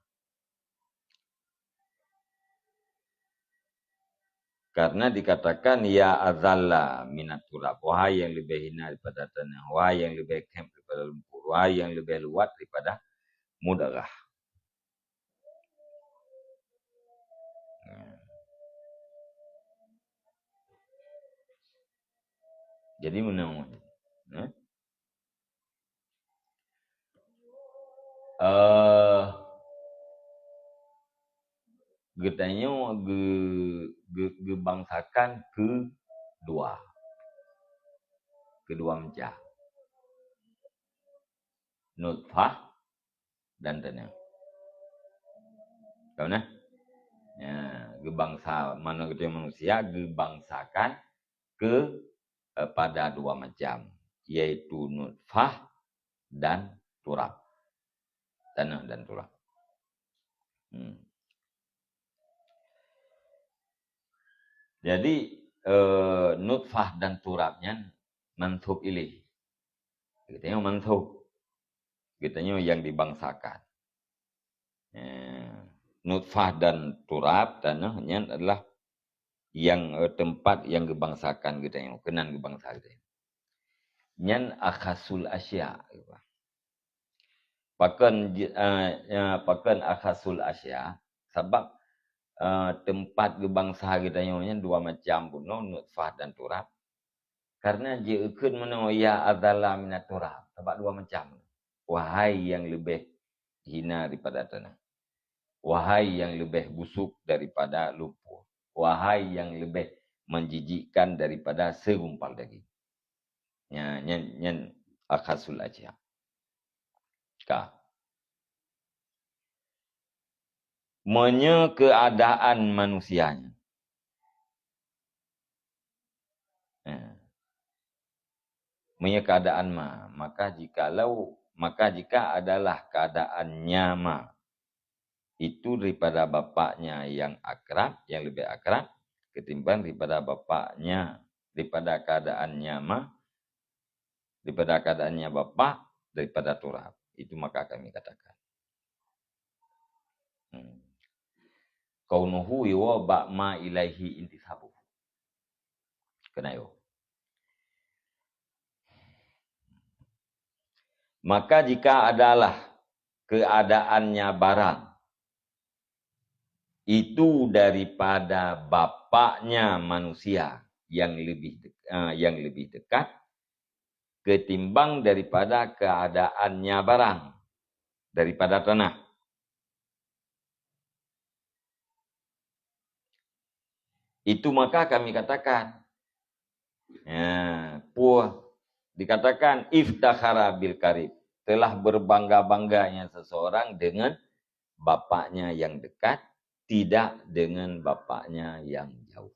Karena dikatakan, "Ya azalla minat turab," wahai yang lebih hina daripada tanah, wahai yang lebih khem daripada lumpur, wahai yang lebih luat daripada mudghah. Jadi, meunyoe, eh, eh, geutanyoe geu-, geu-, geubangsakan keu dua, keu dua macam. Nutfah dan tanah. Tahu nah? Ya, geubangsa, mana geutanyoe manusia geubangsakan keu, eh, pada dua macam, yaitu nutfah dan turab. Tanah dan turab. Hmm. Jadi, eh, nutfah dan turab nyan mansub ilaihi. Geutanyoe mansub. Geutanyoe nyang dibangsakan. Eh, nutfah dan turab, tanah, nyan adalah nyang, eh, teumpat nyang geubangsakan geutanyoe, keunan geubangsa geutanyoe. Nyan akhasul asya. Pakon ji-, eh, eh, pakon akhasul asya? Sabab, eh, teumpat geubangsa geutanyoe nyan dua macam bunoe, nutfah dan turab. Karena jiukheun meunoe, "Ya azalla minat turab." Sabab dua macam. Wahai yang lebih hina daripada tanah. Wahai yang lebih busuk daripada lumpur. Wahai yang lebih menjijikkan daripada segumpal daging. Nya, nyan, nyan akhasul asya. Ka. Meunyoe keuadaan manusia nyan. Eh. Meunyoe keuadaan ma, maka jikalau, maka jika adalah keuadaannya ma, itu daripada bapaknya yang akrab, yang lebih akrab, ketimbang daripada bapaknya, daripada keuadaannya ma, daripada keuadaannya bapak, daripada turab. Itu maka kami katakan. Hmm. Kaunuhu yuwa bak ma ilaihi intisabu. Keunayoe. Maka jika adalah keuadaannya barang itu daripada bapaknya manusia yang lebih de-, eh, yang lebih dekat ketimbang daripada keuadaannya barang daripada tanah. Itu maka kami katakan, ya, puh, dikatakan iftakhara bil qarib, telah berbangga-bangganya seseorang dengan bapaknya yang dekat, tidak dengan bapaknya yang jauh.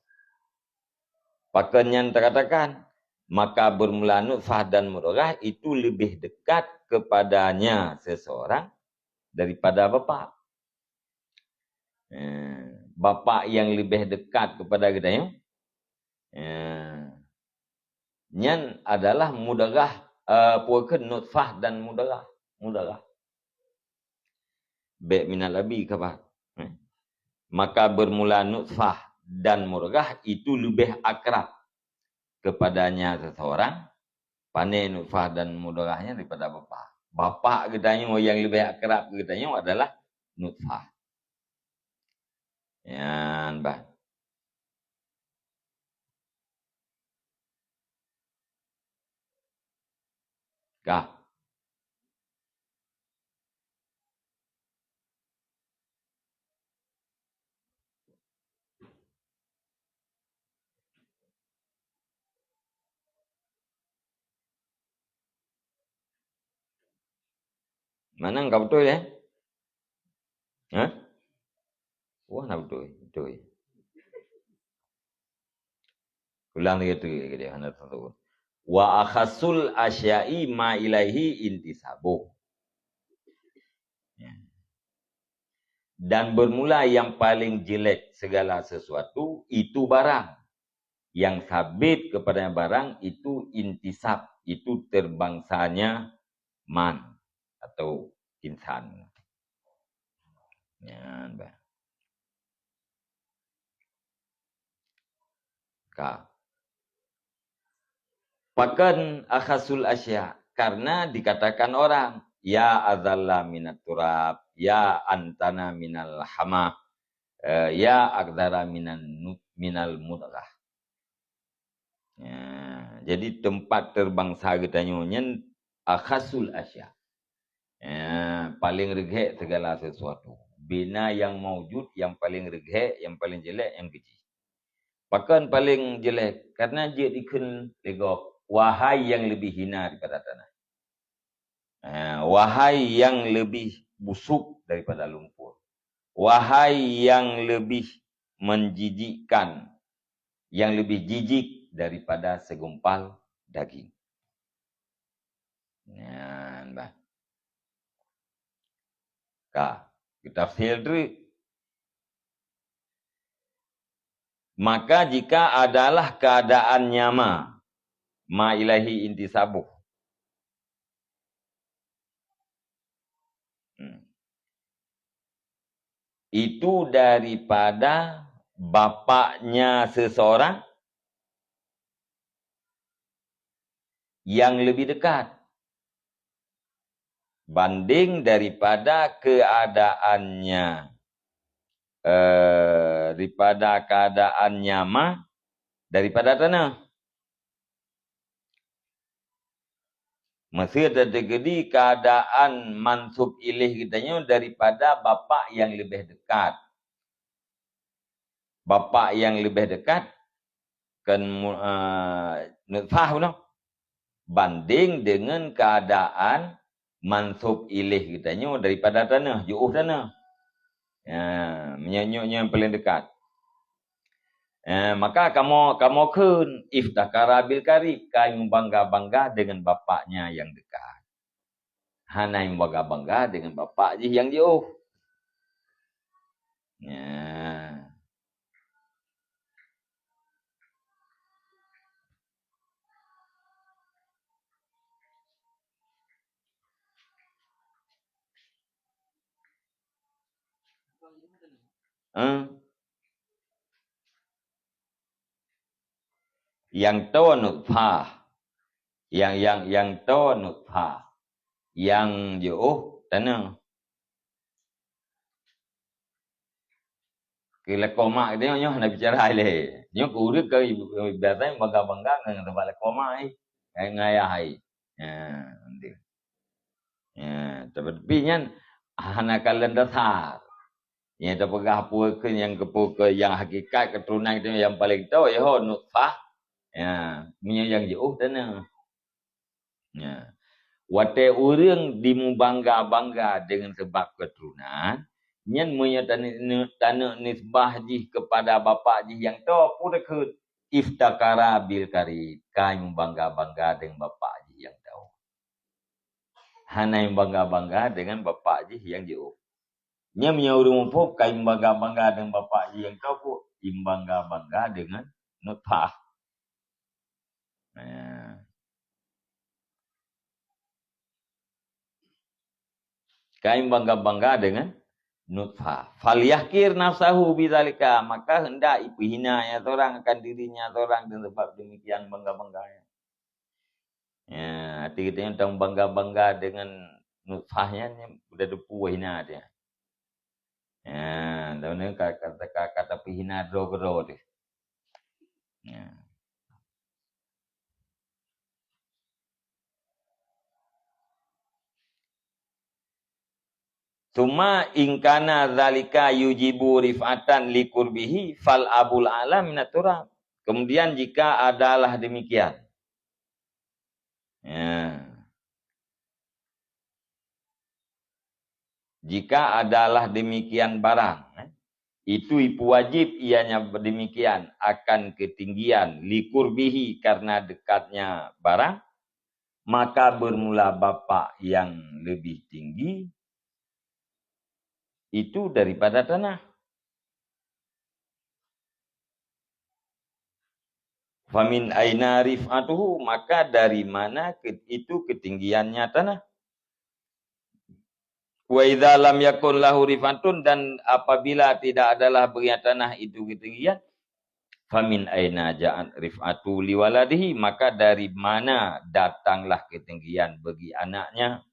Pakon nyan takatakan, maka bermula nutfah dan mudghah itu lebih dekat kepadanya seseorang daripada bapak. Eh, bapak yang lebih dekat kepada geutanyoe, eh, nyan adalah mudghah, eh, peue kheun nutfah dan mudghah. Mudghah. Bék minal abi khabar. Eh. Maka bermula nutfah dan mudghah itu lebih akrab kepadanya seseorang, pane nutfah dan mudghahnya daripada bapak. Bapak geutanyoe nyang leubeh akrab geutanyoe adalah nutfah. Nyan bah. Ka. Manang ka beutôi, eh? Hah? Wah, na beutôi, beutôi. Ulang lagi tu, lagi dia, hana tahu. Wa akhasul asya'i ma ilaihi intisabuh. Ya. Dan bermula yang paling jelek segala sesuatu itu barang. Yang sabit kepadanya barang itu intisab, itu terbangsanya man atau insan. Nyan bah. Ka. Pakon akhasul asya? Karena dikatakan orang, "Ya azalla minat turab, ya antana minal hamah, eh, ya akdara minan nu-, minal mudghah." Ya, jadi tempat terbangsa geutanyoe nyan akhasul asya. Ya, paling reugét segala sesuatu. Bina yang maujud yang paling reugét, yang paling jelek, yang keji. Pakon paling jelek? Karena jeuet dikheun lé gob, wahai yang lebih hina daripada tanah. Ha, wahai yang lebih busuk daripada lumpur. Wahai yang lebih menjijikkan, yang lebih jijik daripada segumpal daging. Nyan bah. Ka, geutafsir treuk. Maka jika adalah keadaan nyama, ma ilaihi intisabuh. Hmm. Itu daripada bapaknya seseorang yang lebih dekat banding daripada keadaannya, eh, daripada keadaannya ma daripada tanah. Meusé teukeudi keadaan mansub iléh geutanyoe daripada bapak yang leubeh dekat. Bapak yang leubeh dekat kan mu-, eh, nutfah bunoe. Banding dengan keadaan mansub iléh geutanyoe daripada taneuh, jiôh taneuh. Ya, meunyoe nyoe nyang paleng dekat. Eh, maka kamoe, kamoe kheun, iftakhara bil qarib, ka meubangga-bangga dengan bapaknya yang dekat. Hana meubangga-bangga dengan bapak jih yang jiôh. Ya. Eh? Nyang toe nutfah. Nyang, nyang, nyang toe nutfah. Nyang jiôh taneuh. Keu lakoe mak geutanyoe nyoe hana bicara ilèe. Nyoe keu ureueng keu biasa bangga-bangga ngon teumpat lakoe mak ai, ngon ayah ai. Ya, nanti. Ya, tapi, tapi nyan hana kalon dasar. Nyang tapeugah peue keu nyang keupeue keu nyang hakikat keuturonan nyang paleng toe, ya ho, nutfah. Ya, meunyoe nyang jiôh tanoh. Ya. Watée ureuëng jimubangga-bangga deungon sabab keuturonan, nyan meunyoe tane-, ne-, taneuk nisbah jih keupada bapak jih nyang toe, peue takheun? Iftakhara bil qarib, ka mubangga-bangga deungon bapak jih nyang toe. Hana mubangga-bangga deungon bapak jih nyang jiôh. Nyan meunyoe ureuëng muphom, ka mubangga-bangga deungon bapak jih nyang toe, peue? Mubangga-bangga deungon nutfah. Nah. Ka mubangga-bangga deungon nutfah. Falyahkir nafsahu bidzalika, maka hendak ipeuhina nyan seurang akan dirinya seurang deungon sabab demikian bangga-bangga nyan. Ya, hati geutanyoe tamubangga-bangga deungon nutfah nyan, nyan udah teupeu hina dia. Ya, lawan nyan ka, ka, ka, ka tapeuhina droe keudroe teuh. Ya. Tsumma in kana dzalika yujibu rif'atan li qurbihi fal abul a'la minat turab. Kemudian jika adalah demikian. Ya. Jika adalah demikian barang, eh, itu ipeuwajib ianya demikian akan keutinggian li qurbihi karena dekatnya barang, maka bermula bapak yang lebih tinggi itu daripada tanah. Famin aina rif'atuhu, maka dari mana ke-, itu ketinggiannya tanah? Wa idza lam yakun lahu rif'atun, dan apabila tidak adalah baginya tanah itu ketinggian, famin aina ja'at rif'atu liwaladihi, maka dari mana datanglah ketinggian bagi anaknya?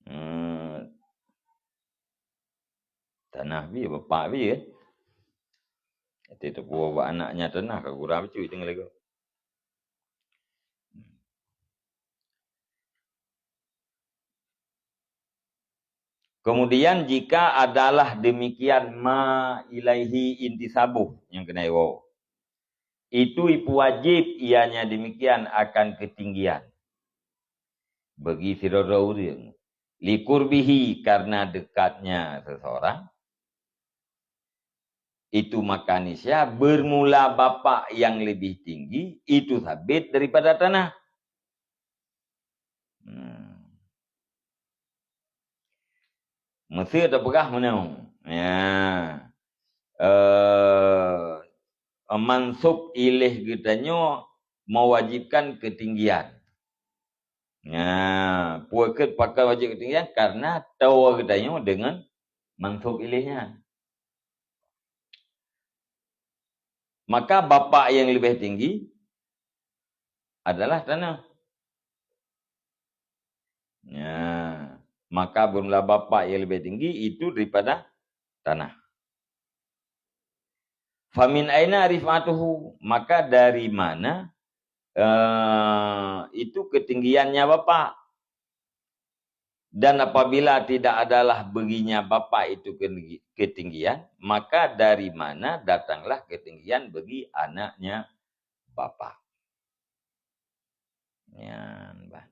Hmm. Tanah pih, bapak pih, eh. Ati teupeu bak anaknya tanah ka gura bacut deungon lagoe. Kemudian jika adalah demikian ma ilaihi intisabuh, nyang keunan iwoe, itu ipeuwajib ianya demikian akan keutinggian bagi sidroe-droe ureuëng. Li qurbihi, karena dekatnya seseorang, itu maka niscaya bermula bapak yang lebih tinggi itu sabit daripada tanah. Hmm. Meusé tapeugah meunoe. Ya. Eh, mansub iléh geutanyoe mewajibkan ketinggian. Ya, peue keuh pakon wajib ketinggian? Karena toe geutanyoe deungon mansub iléh nyan. Maka bapak yang lebih tinggi adalah tanah. Ya, maka bermula bapak yang lebih tinggi itu daripada tanah. Famin aina rif'atuhu, maka dari mana, eh, itu ketinggiannya bapak? Dan apabila tidak adalah baginya bapak itu ketinggi-, ketinggian, maka dari mana datanglah ketinggian bagi anaknya bapak? Nyan bah.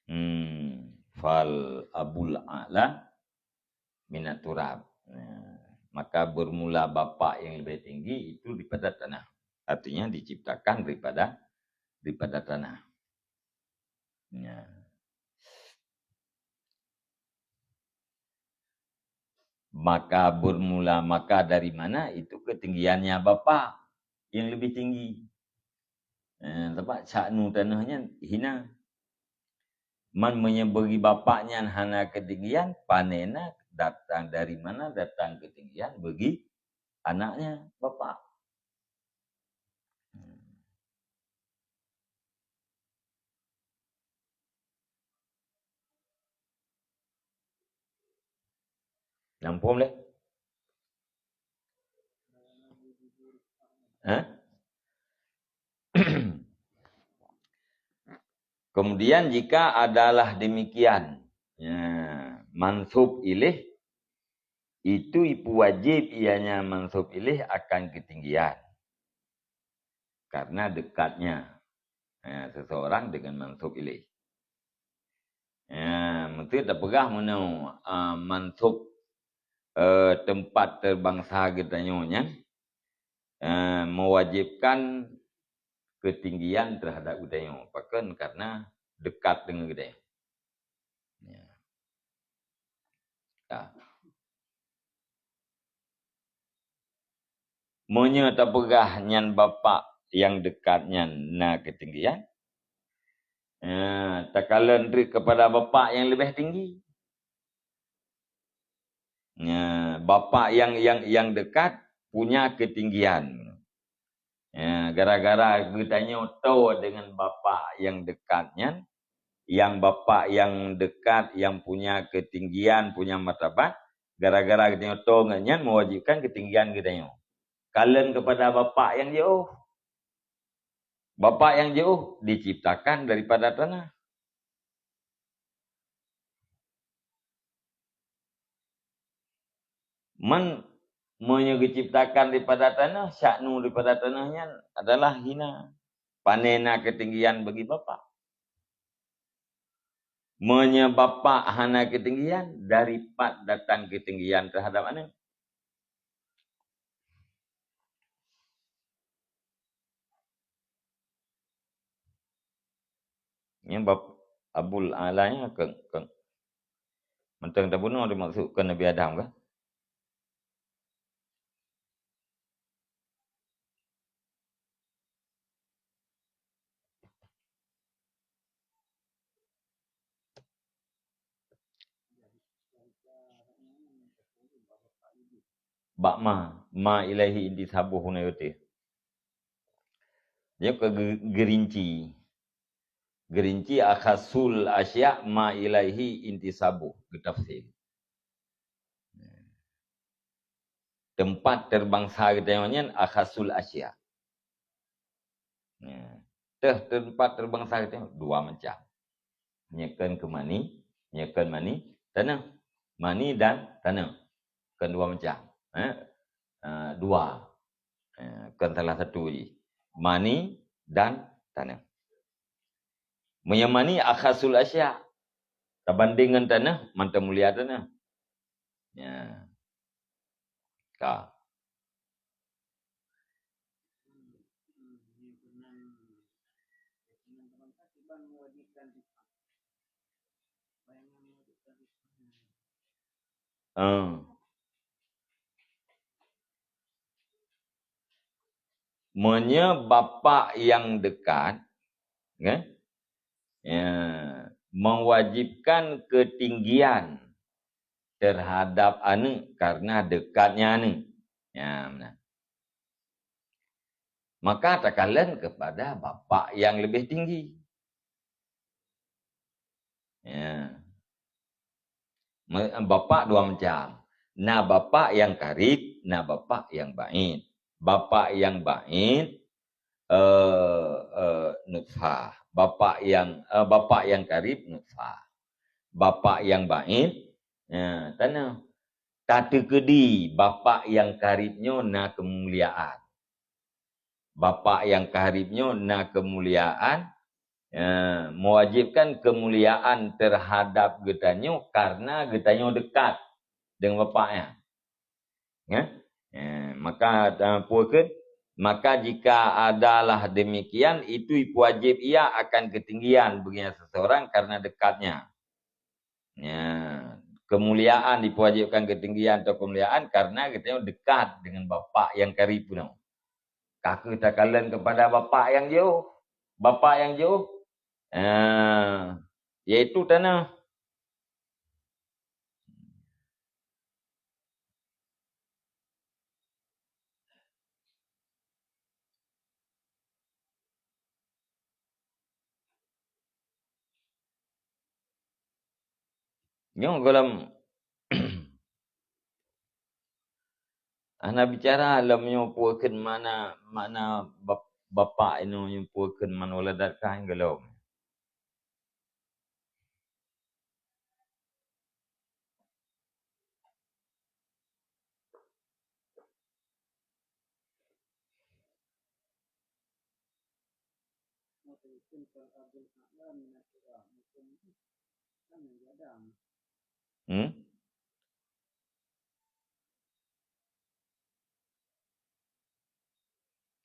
Hmm, fal abul a'la minat turab. Nah, maka bermula bapak yang lebih tinggi itu daripada tanah. Artinya diciptakan daripada, daripada tanah. Ya. Maka bermula, maka dari mana itu ketinggiannya bapak yang lebih tinggi. Eh, sebab sya'nu tanah nyan hina. Man meunyoe bagi bapak nyan hana ketinggian, panena datang dari mana datang ketinggian bagi anaknya, bapak. Nampung leh. Hah? Kemudian jika adalah demikian, ya, mansub ilaih, itu ipu wajib ianya mansub ilaih akan ketinggian. Karena dekatnya, ya, seseorang dengan mansub ilaih. Ya, mesti tapeugah meunoe, ah, mansub, eh, tempat terbangsa geutanyoe nyan, eh, mewajibkan ketinggian terhadap geutanyoe. Pakon? Karena dekat dengan geutanyoe. Ya. Ya. Meunyoe tapeugah nyan bapak nyang dekat nyan na ketinggian, eh, takalon treuk kepada bapak nyang leubeh tinggi. Ya, bapak nyang, nyang, nyang dekat punya ketinggian. Ya, gara-gara geutanyoe toe dengan bapak nyang dekat nyan, nyang bapak nyang dekat, nyang punya ketinggian, punya martabat, gara-gara geutanyoe toe ngon nyan mewajibkan ketinggian geutanyoe. Kalon kepada bapak nyang jiôh. Bapak nyang jiôh diciptakan daripada tanah. Man, meunyoe geuciptakan daripada tanoh, sya'nu daripada tanoh nyan adalah hina. Pane na keutinggian bagi bapak. Meunyoe bapak hana keutinggian, dari pat datang keutinggian teuhadap aneuëk? Nyan bab Abul A'la nyan keu, keu, mantong tabunoe dimaksudkan Nabi Adam kah? Bak ma, ma ilaihi intisabuh na yote. Nyoe keu ge-, geurinci. Geurinci akhasul asya ma ilaihi intisabuh, geutafsir. Teumpat terbangsa geutanyoe nyan akhasul asya. Ya. Teuh teumpat terbangsa geutanyoe dua macam. Nyeukon keu mani, nyeukon mani, taneuh. Mani dan taneuh. Kon dua macam. Eh? Ah, dua. Eh, kon salah satu jih. Mani dan taneuh. Meunyoe mani akhasul asya. Tabanding ngon taneuh, mantong mulia taneuh. Ya. Ka. Ah. Meunyoe bapak nyang dekat, kan? Ya, mewajibkan ketinggian terhadap aneuëk karena dekatnya aneuëk. Ya, meunan. Maka takalon kepada bapak nyang leubeh tinggi. Ya. Me-, bapak dua macam. Na bapak nyang karib, na bapak nyang baid. Bapak nyang baid, eh, eh, nutfah. Bapak nyang, eh, bapak nyang karib, nutfah. Bapak nyang baid, ya, taneuh. Tateukeudi bapak nyang karib nyoe na keumuliaan. Bapak nyang karib nyoe na keumuliaan, eh, mewajibkan keumuliaan terhadap geutanyoe karena geutanyoe dekat dengan bapak nyan. Ya? Eh, maka, eh, peue kheun? Maka jika adalah demikian, itu wajib ia akan ketinggian bagi seseorang karena dekatnya. Ya, keumuliaan diwajibkan ketinggian atau keumuliaan karena geutanyoe dekat dengan bapak nyang karib nyoe. Ka kheueh takalon kepada bapak nyang jiôh. Bapak nyang jiôh, eh, yaitu taneuh. Nyoe gohlom hana bicara lom nyoe peue kheun makna, makna bap-, bapak inoe nyoe peue kheun man waladat kah gohlom. Hmm?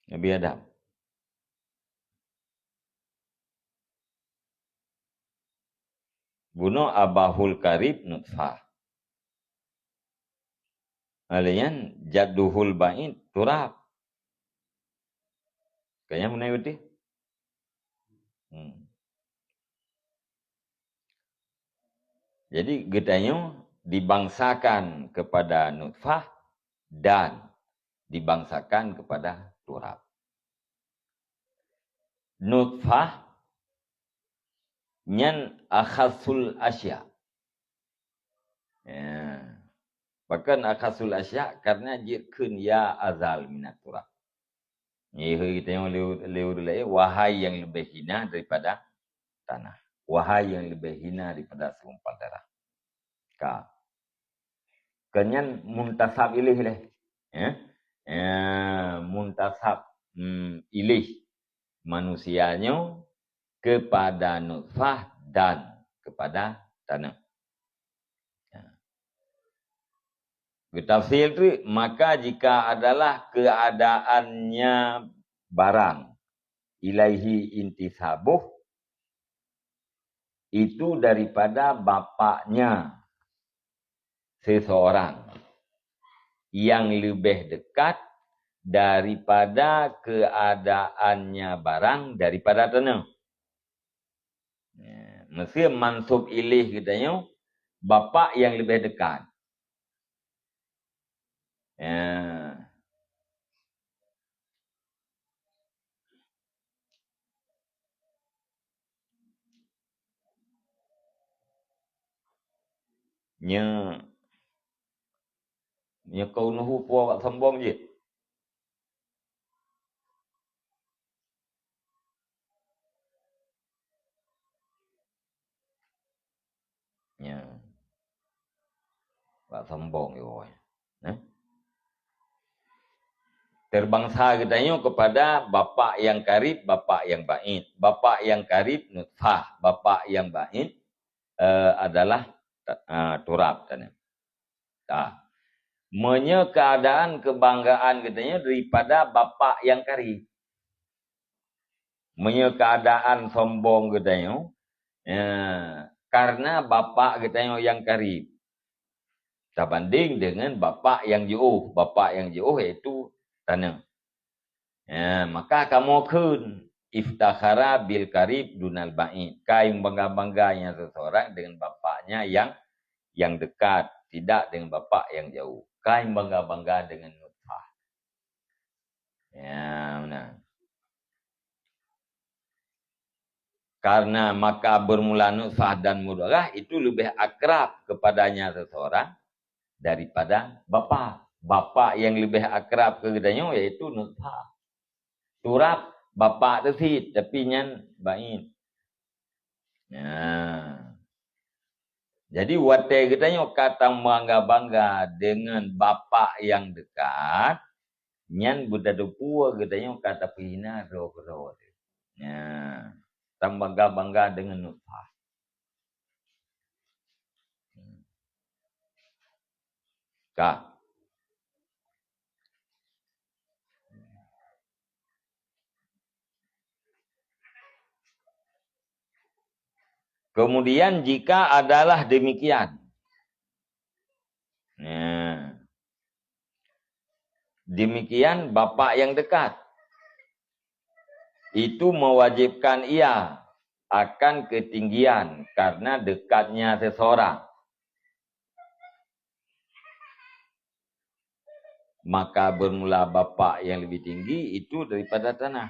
Nabi Adam. Bunoe abahul karib nutfah. Alaiyan jadduhul ba'id turab. Kayang meunan beutôi. Hmm. Jadi, geutanyoe dibangsakan kepada nutfah dan dibangsakan kepada turab. Nutfah nyan akhasul asya. Ya. Pakon akhasul asya? Karena jeuet kheun ya azal minat turab. Nyoe geutanyoe lé, lé ureueng laén, wahai yang lebih hina daripada tanah. Wahai yang lebih hina daripada segumpal darah. Ka. Keu nyan muntasab iléh lé. Ya. Ya, muntasab, hmm, iléh manusia nyoe kepada nutfah dan kepada tanah. Ya. Geutafsir tu, maka jika adalah keadaannya barang, ilaihi intisabuh, itu daripada bapaknya seseorang yang lebih dekat daripada keadaannya barang daripada tanah. Ya, meusé mansub iléh geutanyoe, bapak yang lebih dekat. Ya. Nyoe, nyoe keuneuk peue awak sombong jih. Ya. Bak sombong yo. Nah. Terbangsa geutanyoe kepada bapak yang karib, bapak yang baid. Bapak yang karib nutfah, bapak yang baid, eh, adalah, eh, turab tadi. Nah. Meunyoe keadaan kebanggaan geutanyoe daripada bapak yang karib. Meunyoe keadaan sombong geutanyoe, ya, karena bapak geutanyoe nyang karib, tabanding deungon bapak nyang jiôh. Bapak nyang jiôh yaitu taneuh. Ya, maka kamoe kheun, iftakhara bil qarib dunal ba'id. Ka meumbangga-bangga nyan seseorang deungon bapaknya nyang, nyang dekat, tidak deungon bapak nyang jauh. Ka meumbangga-bangga deungon nutfah. Ya, meunan. Karena maka bermula nutfah dan mudghah itu lebih akrab kepadanya seseorang daripada bapak. Bapak yang lebih akrab keu geutanyoe yaitu nutfah. Turab, bapak teuh cit, tapi nyan baid. Nah. Jadi, watée geutanyoe ka tameuangga-bangga deungon bapak nyang dekat, nyan beutateupue geutanyoe ka tapeuhina droe keudroe. Nah, tameuangga-bangga deungon nutfah. Ka. Kemudian jika adalah demikian, nah, demikian bapak yang dekat, itu mewajibkan ia akan ketinggian karena dekatnya seseorang. Maka bermula bapak yang lebih tinggi itu daripada tanah.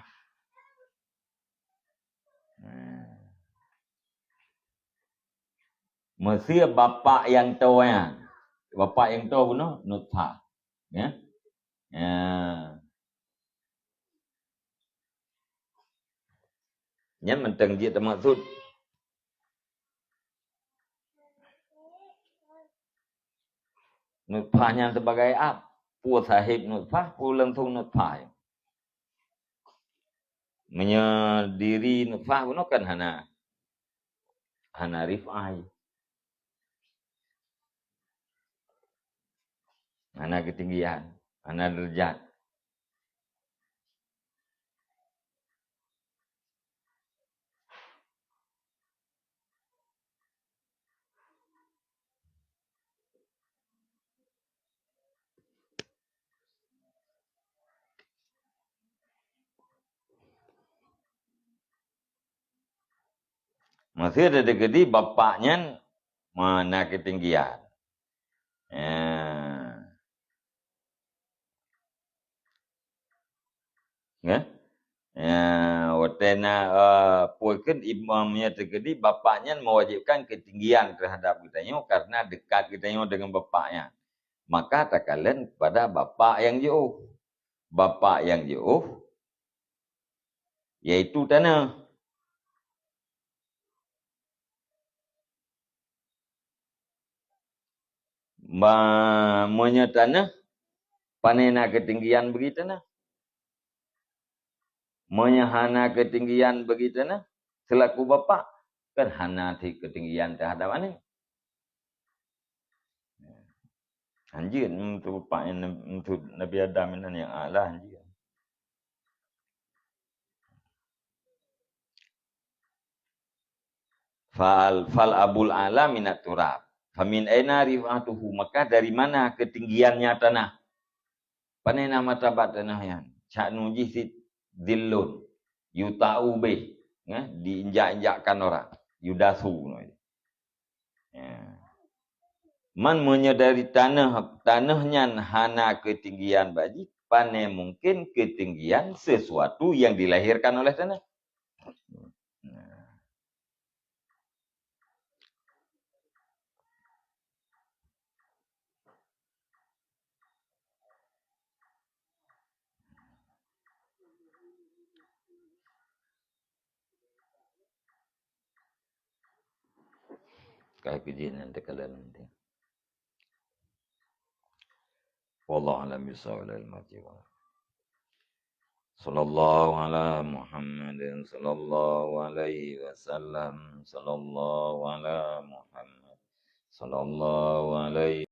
Nah. Meuseu bapak nyang toe nyan. Bapak nyang toe bunoe nutfah. Ya. Ya. Nyan mantong jeuet tamaksud. Nutfah nyan sebagai ap. Peue sahib nutfah, peue langsung nutfah. Meunyoe diri nutfah bunoe kan hana, hana rif'ah. Hana keutinggian, hana deurajat. Meuseu teukeudi bapak nyan ma-, na keutinggian. Ya. Nggak? Ya, watée na, eh, peue kheun imam nyan teukeudi bapak nyan mewajibkan keutinggian terhadap geutanyoe karena dekat geutanyoe dengan bapak nyan. Maka takalon kepada bapak nyang jiôh. Bapak nyang jiôh, yaitu tanoh. Ma-, meunyoe tanoh, pane na keutinggian bagi tanoh. Meunyoe hana keutinggian bagi tanoh, seulaku bapak, kan hana cit keutinggian teuhadap aneuëk. Hanjeuet, meunyoe bapak nyan, meunyoe Nabi Adam nyan nyang a'la, hanjeuet. Fal, fal abul a'la minat turab. Famin aina rif'atuhu, maka dari mana keutinggiannya tanah? Pane na martabat tanah nyan? Sya'nu jih cit dhillun, yuta'u bih, ya, diinjak-injakkan orang, yudasu. Ya. Man meunyoe dari tanoh, tanoh nyan hana keutinggian bak jih, pane mungken keutinggian sesuatu yang dilahirkan oleh tanoh. Nah. Kai keujiek nyan teukalon nanti. Wallahu a'lam bishawab. Sallallahu ala Muhammadin, sallallahu alaihi wasallam, sallallahu ala Muhammad, sallallahu alaihi